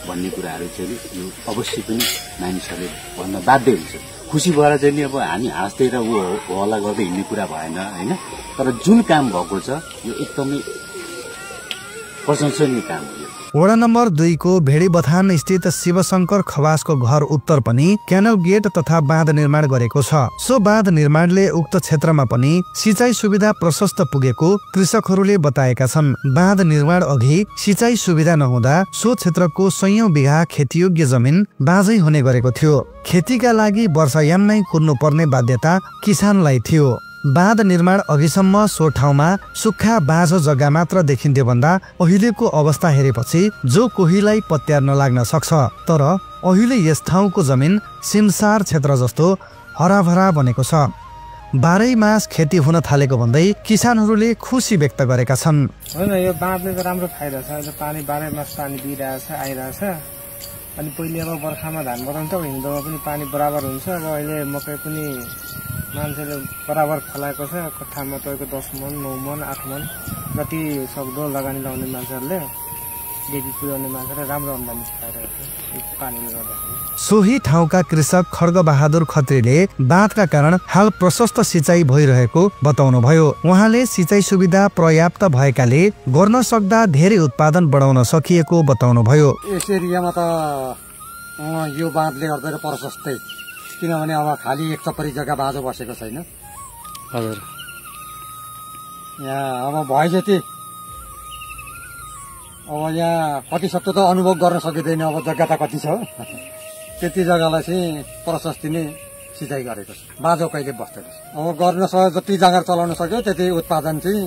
भन्ने कुराहरू चाहिँ यो अवश्य पनि मानिसहरूले भन्न बाध्य हुन्छ। खुसी भएर चाहिँ नि अब हामी हाँस्दै र हल्ला गर्दै हिँड्ने कुरा भएन हैन। तर जुन काम भएको छ यो एकदमै प्रशंसनीय काम हो। वडा नम्बर 2 को भेडी बथान स्थित शिवशंकर खवासको घर उत्तर पनि क्यानल गेट तथा बाँध निर्माण गरेको छ। सो बाँध निर्माणले उक्त क्षेत्रमा पनि सिँचाइ सुविधा प्रशस्त पुगेको कृषकहरूले बताएका छन्। बाँध निर्माण अघि सिँचाइ सुविधा नहुँदा सो क्षेत्रको सयौं बिघा खेतीयोग्य जमिन बाँझै हुने गरेको थियो। खेतीका लागि वर्षायाममै कुर्नु पर्ने बाध्यता किसानलाई थियो। बाँध निर्माण अघिसम्म सो ठाउँमा सुक्खा बाँझो जग्गा मात्र देखिन्थ्यो भन्दा अहिलेको अवस्था हेरेपछि जो कोहीलाई पत्यार नलाग्न सक्छ। तर अहिले यस ठाउँको जमिन सिमसार क्षेत्र जस्तो हराभरा बनेको छ। 12 मास खेती हुन थालेको भन्दै किसानहरूले खुसी व्यक्त गरेका छन्। होइन यो बाँधले त राम्रो फाइदा छ। अहिले पानी 12 मास पानी दिइरहेछ, आइरहेछ। अनि पहिले अब बर्खामा धान बराउँछ, हिउँदोमा पनि पानी बराबर हुन्छ। अब अहिले मकै पनि मान्छेले बराबर फलाएको छ। कट्ठामा तपाईँको 10 मन 9 मन 8 मन जति सक्दो लगानी लाउने मान्छेहरूले, डेली पुर्याउने मान्छेले राम्रो आम्दानी पाइरहेको छ पानीले गर्दाखेरि। सोही ठाउँका कृषक खड्गबहादुर खत्रीले बाँधका कारण हाल प्रशस्त सिँचाइ भइरहेको बताउनुभयो। उहाँले सिँचाइ सुविधा पर्याप्त भएकाले गर्न सक्दा धेरै उत्पादन बढाउन सकिएको बताउनुभयो। यस एरियामा त यो बाँधले गर्दा प्रशस्तै, किनभने अब खाली एक चपरी जग्गा बाँझो बसेको छैन। हजुर यहाँ अब भए जति अब यहाँ कति सक्दो त अनुभव गर्न सकिँदैन। अब जग्गा त कति छ, त्यति जग्गालाई चाहिँ प्रशस्ति नै सिँचाइ गरेको छ। बाँझो कहिले बस्दैन। अब गर्न सक्यो जति जाँगर चलाउन सक्यो त्यति उत्पादन चाहिँ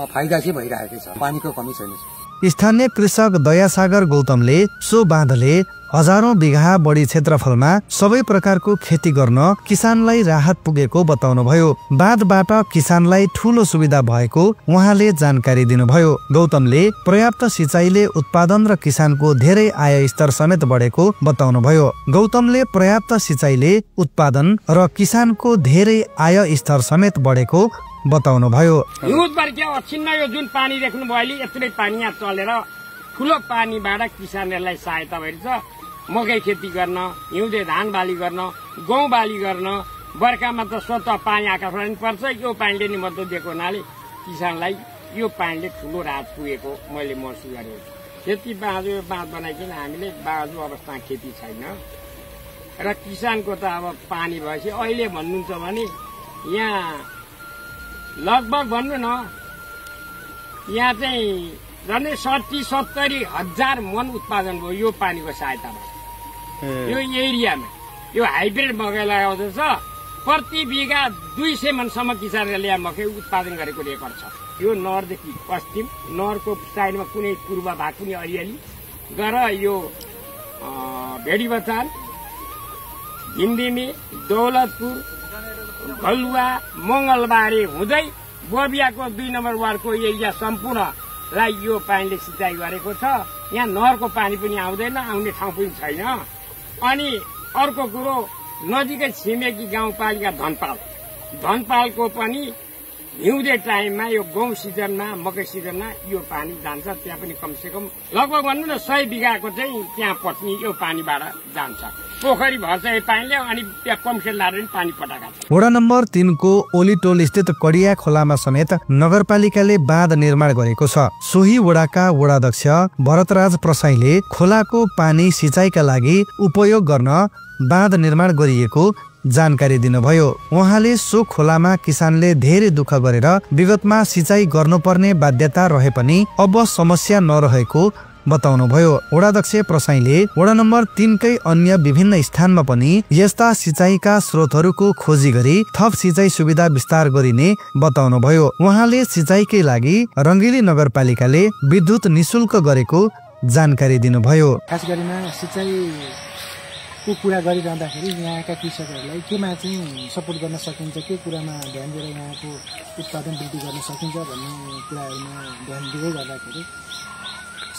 फाइदा चाहिँ भइरहेकै छ। पानीको कमी छैन। स्थानीय कृषक दयासागर गौतमले सो बाँधले हजारौं बिघा बढी क्षेत्रफलमा सबै प्रकारको खेती गर्न किसानलाई राहत पुगेको बताउनुभयो। बाँधबाट किसानलाई ठूलो सुविधा भएको उहाँले जानकारी दिनुभयो। गौतमले पर्याप्त सिँचाइले उत्पादन र किसानको धेरै आय स्तर समेत बढेको बताउनुभयो। गौतमले पर्याप्त सिँचाइले उत्पादन र किसानको धेरै आय स्तर समेत बढेको बताउनुभयो। हिउँदभरि के अछिन्न यो जुन पानी देख्नुभयो अहिले यत्रै पानी यहाँ चलेर ठुलो पानीबाट किसानहरूलाई सहायता भइरहेछ। मकै खेती गर्न, हिउँदे धान बाली गर्न, गहुँ बाली गर्न, बर्खामा त स्वत पानी आकाशबाट पनि पर्छ। यो पानीले नि मद्दत दिएको हुनाले किसानलाई यो पानीले ठुलो राहत पुगेको मैले महसुस गरेको छु। खेती बाँझो बाँध बनाइकन हामीले बाँझो अवस्थामा खेती छैन र किसानको त अब पानी भएपछि अहिले भन्नुहुन्छ भने यहाँ लगभग भन्नु न यहाँ चाहिँ झन्डै 60-70 हजार मन उत्पादन भयो यो पानीको सहायतामा। यो एरियामा यो हाइब्रिड मकै लगाउँदैछ। प्रति बिघा 200 मनसम्म किसानहरूले यहाँ मकै उत्पादन गरेको रेकर्ड छ। यो नहरदेखि पश्चिम, नहरको साइडमा कुनै पूर्व भाग कुनै अलिअलि गर यो भेडीबचार, हिन्दिमी, दौलतपुर, भलुवा, मङ्गलबारे हुँदै बोबियाको 2 नम्बर वार्डको एरिया सम्पूर्णलाई यो पानीले सिँचाइ गरेको छ। यहाँ नहरको पानी पनि आउँदैन, आउने ठाउँ पनि छैन। अनि अर्को कुरो नजिकै छिमेकी गाउँपालिका धनपालको पनि हिउँदे टाइममा यो गहुँ सिजनमा, मकै सिजनमा यो पानी जान्छ। त्यहाँ पनि कमसेकम लगभग भन्नु न 100 बिघाको चाहिँ त्यहाँ पट्नी यो पानीबाट जान्छ। पोखरी भर्छ यो पानीले, अनि त्यहाँ पम्पसेटले पनि पानी पटाएका छन्। वडा नम्बर 3 को ओलीटोल स्थित कडिया खोलामा समेत नगरपालिकाले बाँध निर्माण गरेको छ। सोही वडाका वडाध्यक्ष भरतराज प्रसाईले खोलाको पानी सिँचाइका लागि उपयोग गर्न बाँध निर्माण गरिएको जानकारी दिनुभयो। उहाँले सो खोलामा किसानले धेरै दुःख गरेर विगतमा सिँचाइ गर्नुपर्ने बाध्यता रहे पनि अब समस्या नरहेको बताउनुभयो। वडाध्यक्ष प्रसाईले वडा नम्बर 3 कै अन्य विभिन्न स्थानमा पनि यस्ता सिँचाइका स्रोतहरूको खोजी गरी थप सिँचाइ सुविधा विस्तार गरिने बताउनुभयो। उहाँले सिँचाइकै लागि रङ्गेली नगरपालिकाले विद्युत निशुल्क गरेको जानकारी दिनुभयो। खास गरिमा सिँचाइको कुरा गरिरहँदाखेरि यहाँका कृषकहरूलाई केमा चाहिँ सपोर्ट गर्न सकिन्छ, के कुरामा ध्यान दिएर यहाँको उत्पादन वृद्धि गर्न सकिन्छ भन्ने कुराहरूमा ध्यान दिँदै गर्दाखेरि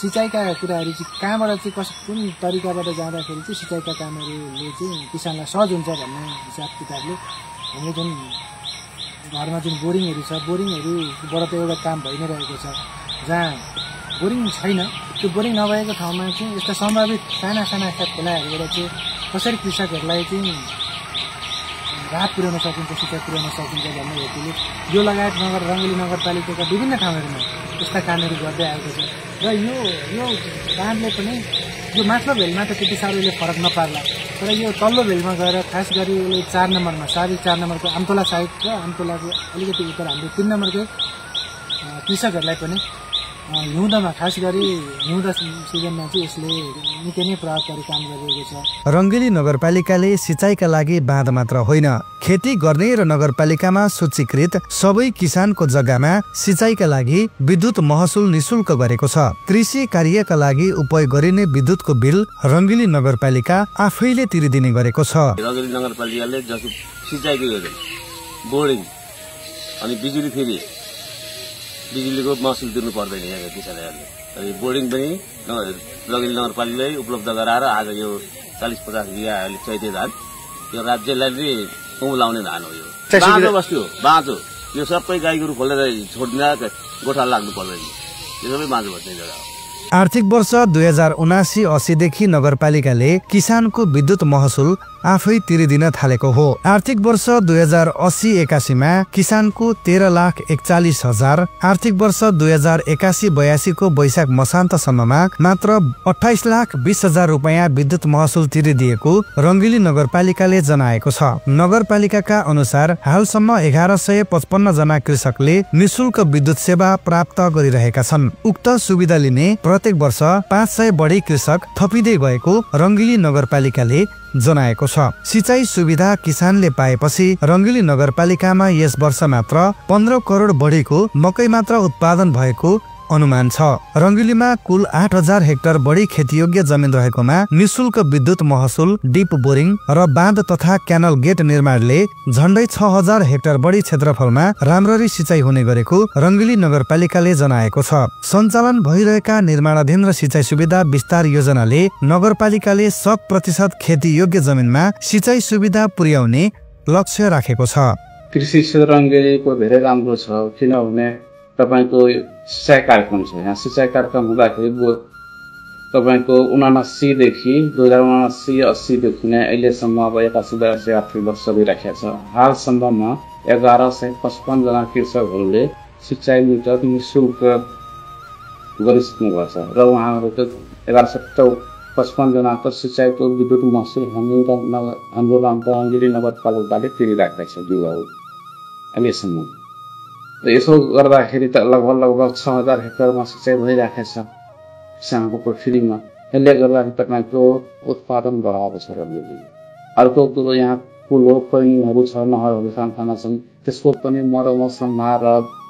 सिँचाइका कुराहरू चाहिँ कहाँबाट चाहिँ कुन तरिकाबाट जाँदाखेरि चाहिँ सिँचाइका कामहरूले चाहिँ किसानलाई सहज हुन्छ भन्ने हिसाब किताबले हामीले जुन घरमा जुन बोरिङहरू छ, बोरिङहरूबाट त एउटा काम भइ नै रहेको छ। जहाँ बोरिङ छैन, त्यो बोरिङ नभएको ठाउँमा चाहिँ यस्ता सम्भावित साना खोलाहरूबाट चाहिँ कसरी कृषकहरूलाई चाहिँ राहत पुर्याउन सकिन्छ, सिँचाइ पुर्याउन सकिन्छ भन्ने हेतुले यो लगायत रङ्गेली नगरपालिकाका विभिन्न ठाउँहरूमा यस्ता कामहरू गर्दै आएको छ। र यो बाँधले पनि यो माथिल्लो भेलमा त त्यति साह्रो यसले फरक नपार्ला, तर यो तल्लो भेलमा गएर खास गरी यसले 4 नम्बरमा 4 नम्बरको आमतोला साइड र आमतोलाको अलिकति उता हाम्रो 3 नम्बरकै कृषकहरूलाई पनि हिउँदमा खास गरी हिउँद सिजनमा चाहिँ यसले निकै नै प्रभावकारी काम गरिरहेको छ। रङ्गेली नगरपालिकाले सिँचाइका लागि बाँध मात्र होइन, खेती गर्ने र नगरपालिकामा सूचीकृत सबै किसानको जग्गामा सिँचाइका लागि विद्युत महसुल निशुल्क गरेको छ। कृषि कार्यका लागि उपयोग गरिने विद्युतको बिल रङ्गेली नगरपालिका आफैले तिरिदिने गरेको छ। रङ्गेली नगरपालिकाले जस्तो सिँचाइको योजना, बोर्डिङ अनि बिजुलीको महसुल दिनु पर्दैन यहाँका किसानहरूले। अनि बोर्डिङ पनि रङ्गेली नगरपालिकाले उपलब्ध गराएर आज यो 40-50 बिघा चैते धान यो राज्यलाई नै उम्लाउने धान हो। यो बाँझो बस्ती हो, बाँझो। यो सबै गाई गोरु खोलेर छोड्दिँदा गोठा लाग्नु पर्दैन, यो सबै बाँझो बस्ने जग्गा हो। आर्थिक वर्ष 2079-80 देखि नगरपालिकाले किसानको विद्युत महसुल आफै तिरिदिन थालेको हो। आर्थिक वर्ष 2080-81 मा किसानको 13,41,000, आर्थिक वर्ष 2081-82 को वैशाख मसान्तसम्ममा मात्र 28,20,000 रुपैयाँ विद्युत महसुल तिरिदिएको रङ्गेली नगरपालिकाले जनाएको छ। नगरपालिकाका अनुसार हालसम्म 1155 जना कृषकले निशुल्क विद्युत सेवा प्राप्त गरिरहेका छन्। उक्त सुविधा लिने प्रत्येक वर्ष 500 बढी कृषक थपिँदै गएको रङ्गेली नगरपालिकाले जनाएको छ। सिँचाइ सुविधा किसानले पाएपछि रङ्गेली नगरपालिकामा यस वर्ष मात्र 15 करोड बढीको मकै मात्र उत्पादन भएको अनुमान छ। रङ्गेलीमा कुल 8,000 हेक्टर बढी खेतीयोग्य जमिन रहेकोमा निशुल्क विद्युत महसुल, डिप बोरिङ र बाँध तथा क्यानल गेट निर्माणले झण्डै 6,000 हेक्टर बढी क्षेत्रफलमा राम्ररी सिँचाइ हुने गरेको रङ्गेली नगरपालिकाले जनाएको छ। सञ्चालन भइरहेका निर्माणाधीन र सिँचाइ सुविधा विस्तार योजनाले नगरपालिकाले 100% खेतीयोग्य जमिनमा सिँचाइ सुविधा पुर्याउने लक्ष्य राखेको छ। कृषि क्षेत्र रङ्गेलीको धेरै राम्रो छ, किनभने तपाईको सिँचाइ कार्यक्रम छ। यहाँ सिँचाइ कार्यक्रम हुँदाखेरि तपाईँको 79 देखि 2079-80 देखि नै अहिलेसम्म अब 81-82 आर्थिक वर्ष चलिरहेको छ। हालसम्ममा 1155 जना कृषकहरूले सिँचाइ मिटर निशुल्क गरिसक्नु भएको छ र उहाँहरूको 1155 जनाको सिँचाइको विद्युत महसुल हाम्रो रङ्गेली नगरपालिकाले तिरिराखेको छ दिवाली अहिलेसम्म। यसो गर्दाखेरि त लगभग 6,000 हेक्टरमा सिँचाइ भइरहेको छ किसानको पोखरीमा। यसले गर्दाखेरि तपाईँको उत्पादन बढाएको छ। अर्को कुरो यहाँ पुल हो, पैङहरू छ, नहरहरू साना छन्, त्यसको पनि मरमसला र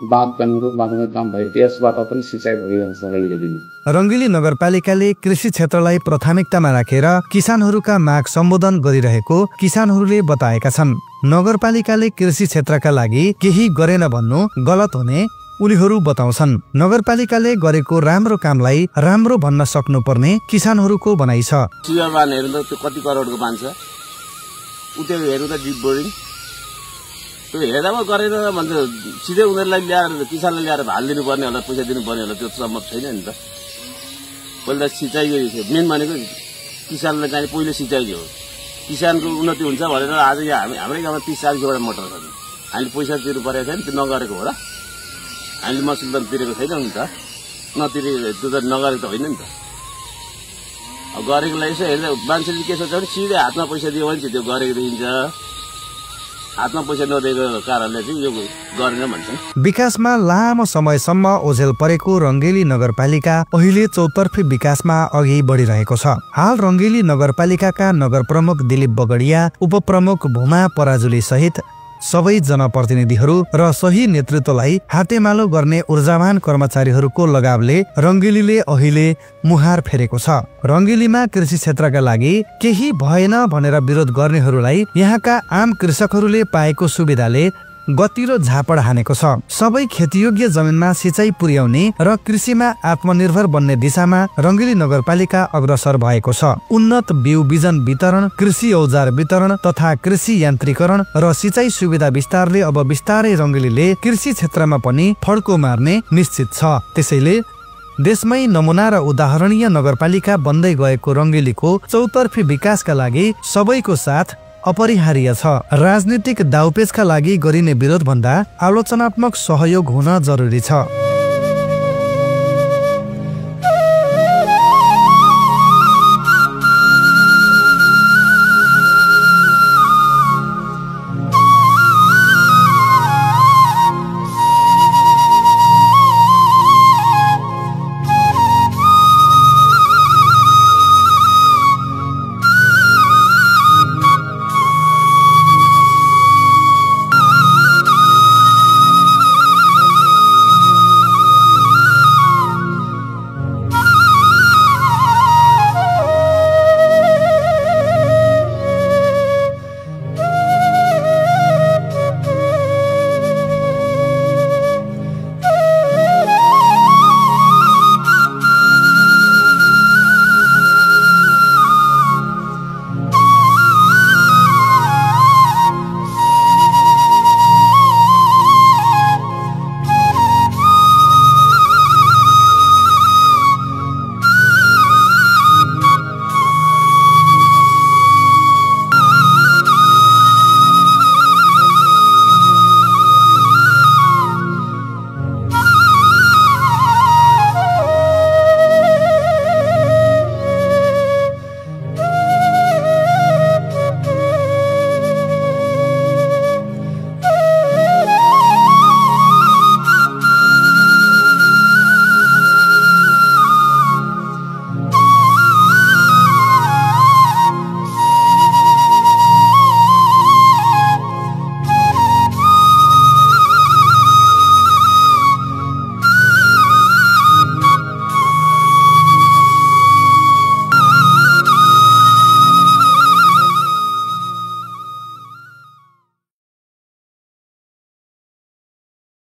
बाँध पनि बनाउने काम भयो त्यसबाट पनि सिँचाइ भइरहन्छ रङ्गेलीमा। रङ्गेली नगरपालिकाले कृषि क्षेत्रलाई प्राथमिकतामा राखेर किसानहरूका माग सम्बोधन गरिरहेको किसानहरूले बताएका छन्। नगरपालिकाले कृषि क्षेत्रका लागि केही गरेन भन्नु गलत हुने उनीहरू बताउँछन्। नगरपालिकाले गरेको राम्रो कामलाई राम्रो भन्न सक्नुपर्ने किसानहरूको भनाइ छ। चियाबान हेर्नु त त्यो कति करोडको बान्छ उतै हेर्नु त डिप बोरिङ त्यो हेर्दा पो गरेन भन्छ सिधै उनीहरूलाई ल्याएर किसानलाई ल्याएर हालिदिनु पर्ने होला पैसा दिनुपर्ने होला त्यो सम्भव छैन नि त। पहिला सिँचाइ मेन भनेको किसानलाई चाहिँ पहिलो सिँचाइ हो। किसानको उन्नति हुन्छ भनेर आज यहाँ हाम्रै गाउँमा 30-40वटा मोटर छ हामीले पैसा तिर्नु परेको छैन त्यो नगरेको हो र हामीले मसुल तिरेको छैन नि त नतिरेको त्यो त नगरेको त होइन नि त। अब गरेकोलाई यसो हेर्दा मान्छेले के सोच्छ भने सिधै हातमा पैसा दियो भने चाहिँ त्यो गरेको देखिन्छ हातमा पैसा नदिएको कारणले चाहिँ यो गरेन भन्छन्। विकासमा लामो समयसम्म ओझेल परेको रङ्गेली नगरपालिका अहिले चौतर्फी विकासमा अघि बढिरहेको छ। हाल रङ्गेली नगरपालिकाका नगर प्रमुख दिलीप बगडिया, उपप्रमुख भूमा पराजुली सहित सबै जनप्रतिनिधिहरू र सही नेतृत्वलाई हातेमालो गर्ने ऊर्जावान कर्मचारीहरूको लगावले रङ्गेलीले अहिले मुहार फेरेको छ। रङ्गेलीमा कृषि क्षेत्रका लागि केही भएन भनेर विरोध गर्नेहरूलाई यहाँका आम कृषकहरूले पाएको सुविधाले गतिलो झापड हानेको छ। सबै खेतीयोग्य जमिनमा सिँचाइ पुर्याउने र कृषिमा आत्मनिर्भर बन्ने दिशामा रङ्गेली नगरपालिका अग्रसर भएको छ। उन्नत बिउ बिजन वितरण, कृषि औजार वितरण तथा कृषि यान्त्रिकरण र सिँचाइ सुविधा विस्तारले अब बिस्तारै रङ्गेलीले कृषि क्षेत्रमा पनि फड्को मार्ने निश्चित छ। त्यसैले देशमै नमुना र उदाहरणीय नगरपालिका बन्दै गएको रङ्गेलीको चौतर्फी विकासका लागि सबैको साथ अपरिहार्य छ। राजनीतिक दाउपेचका लागि गरिने विरोध भन्दा आलोचनात्मक सहयोग हुन जरुरी छ।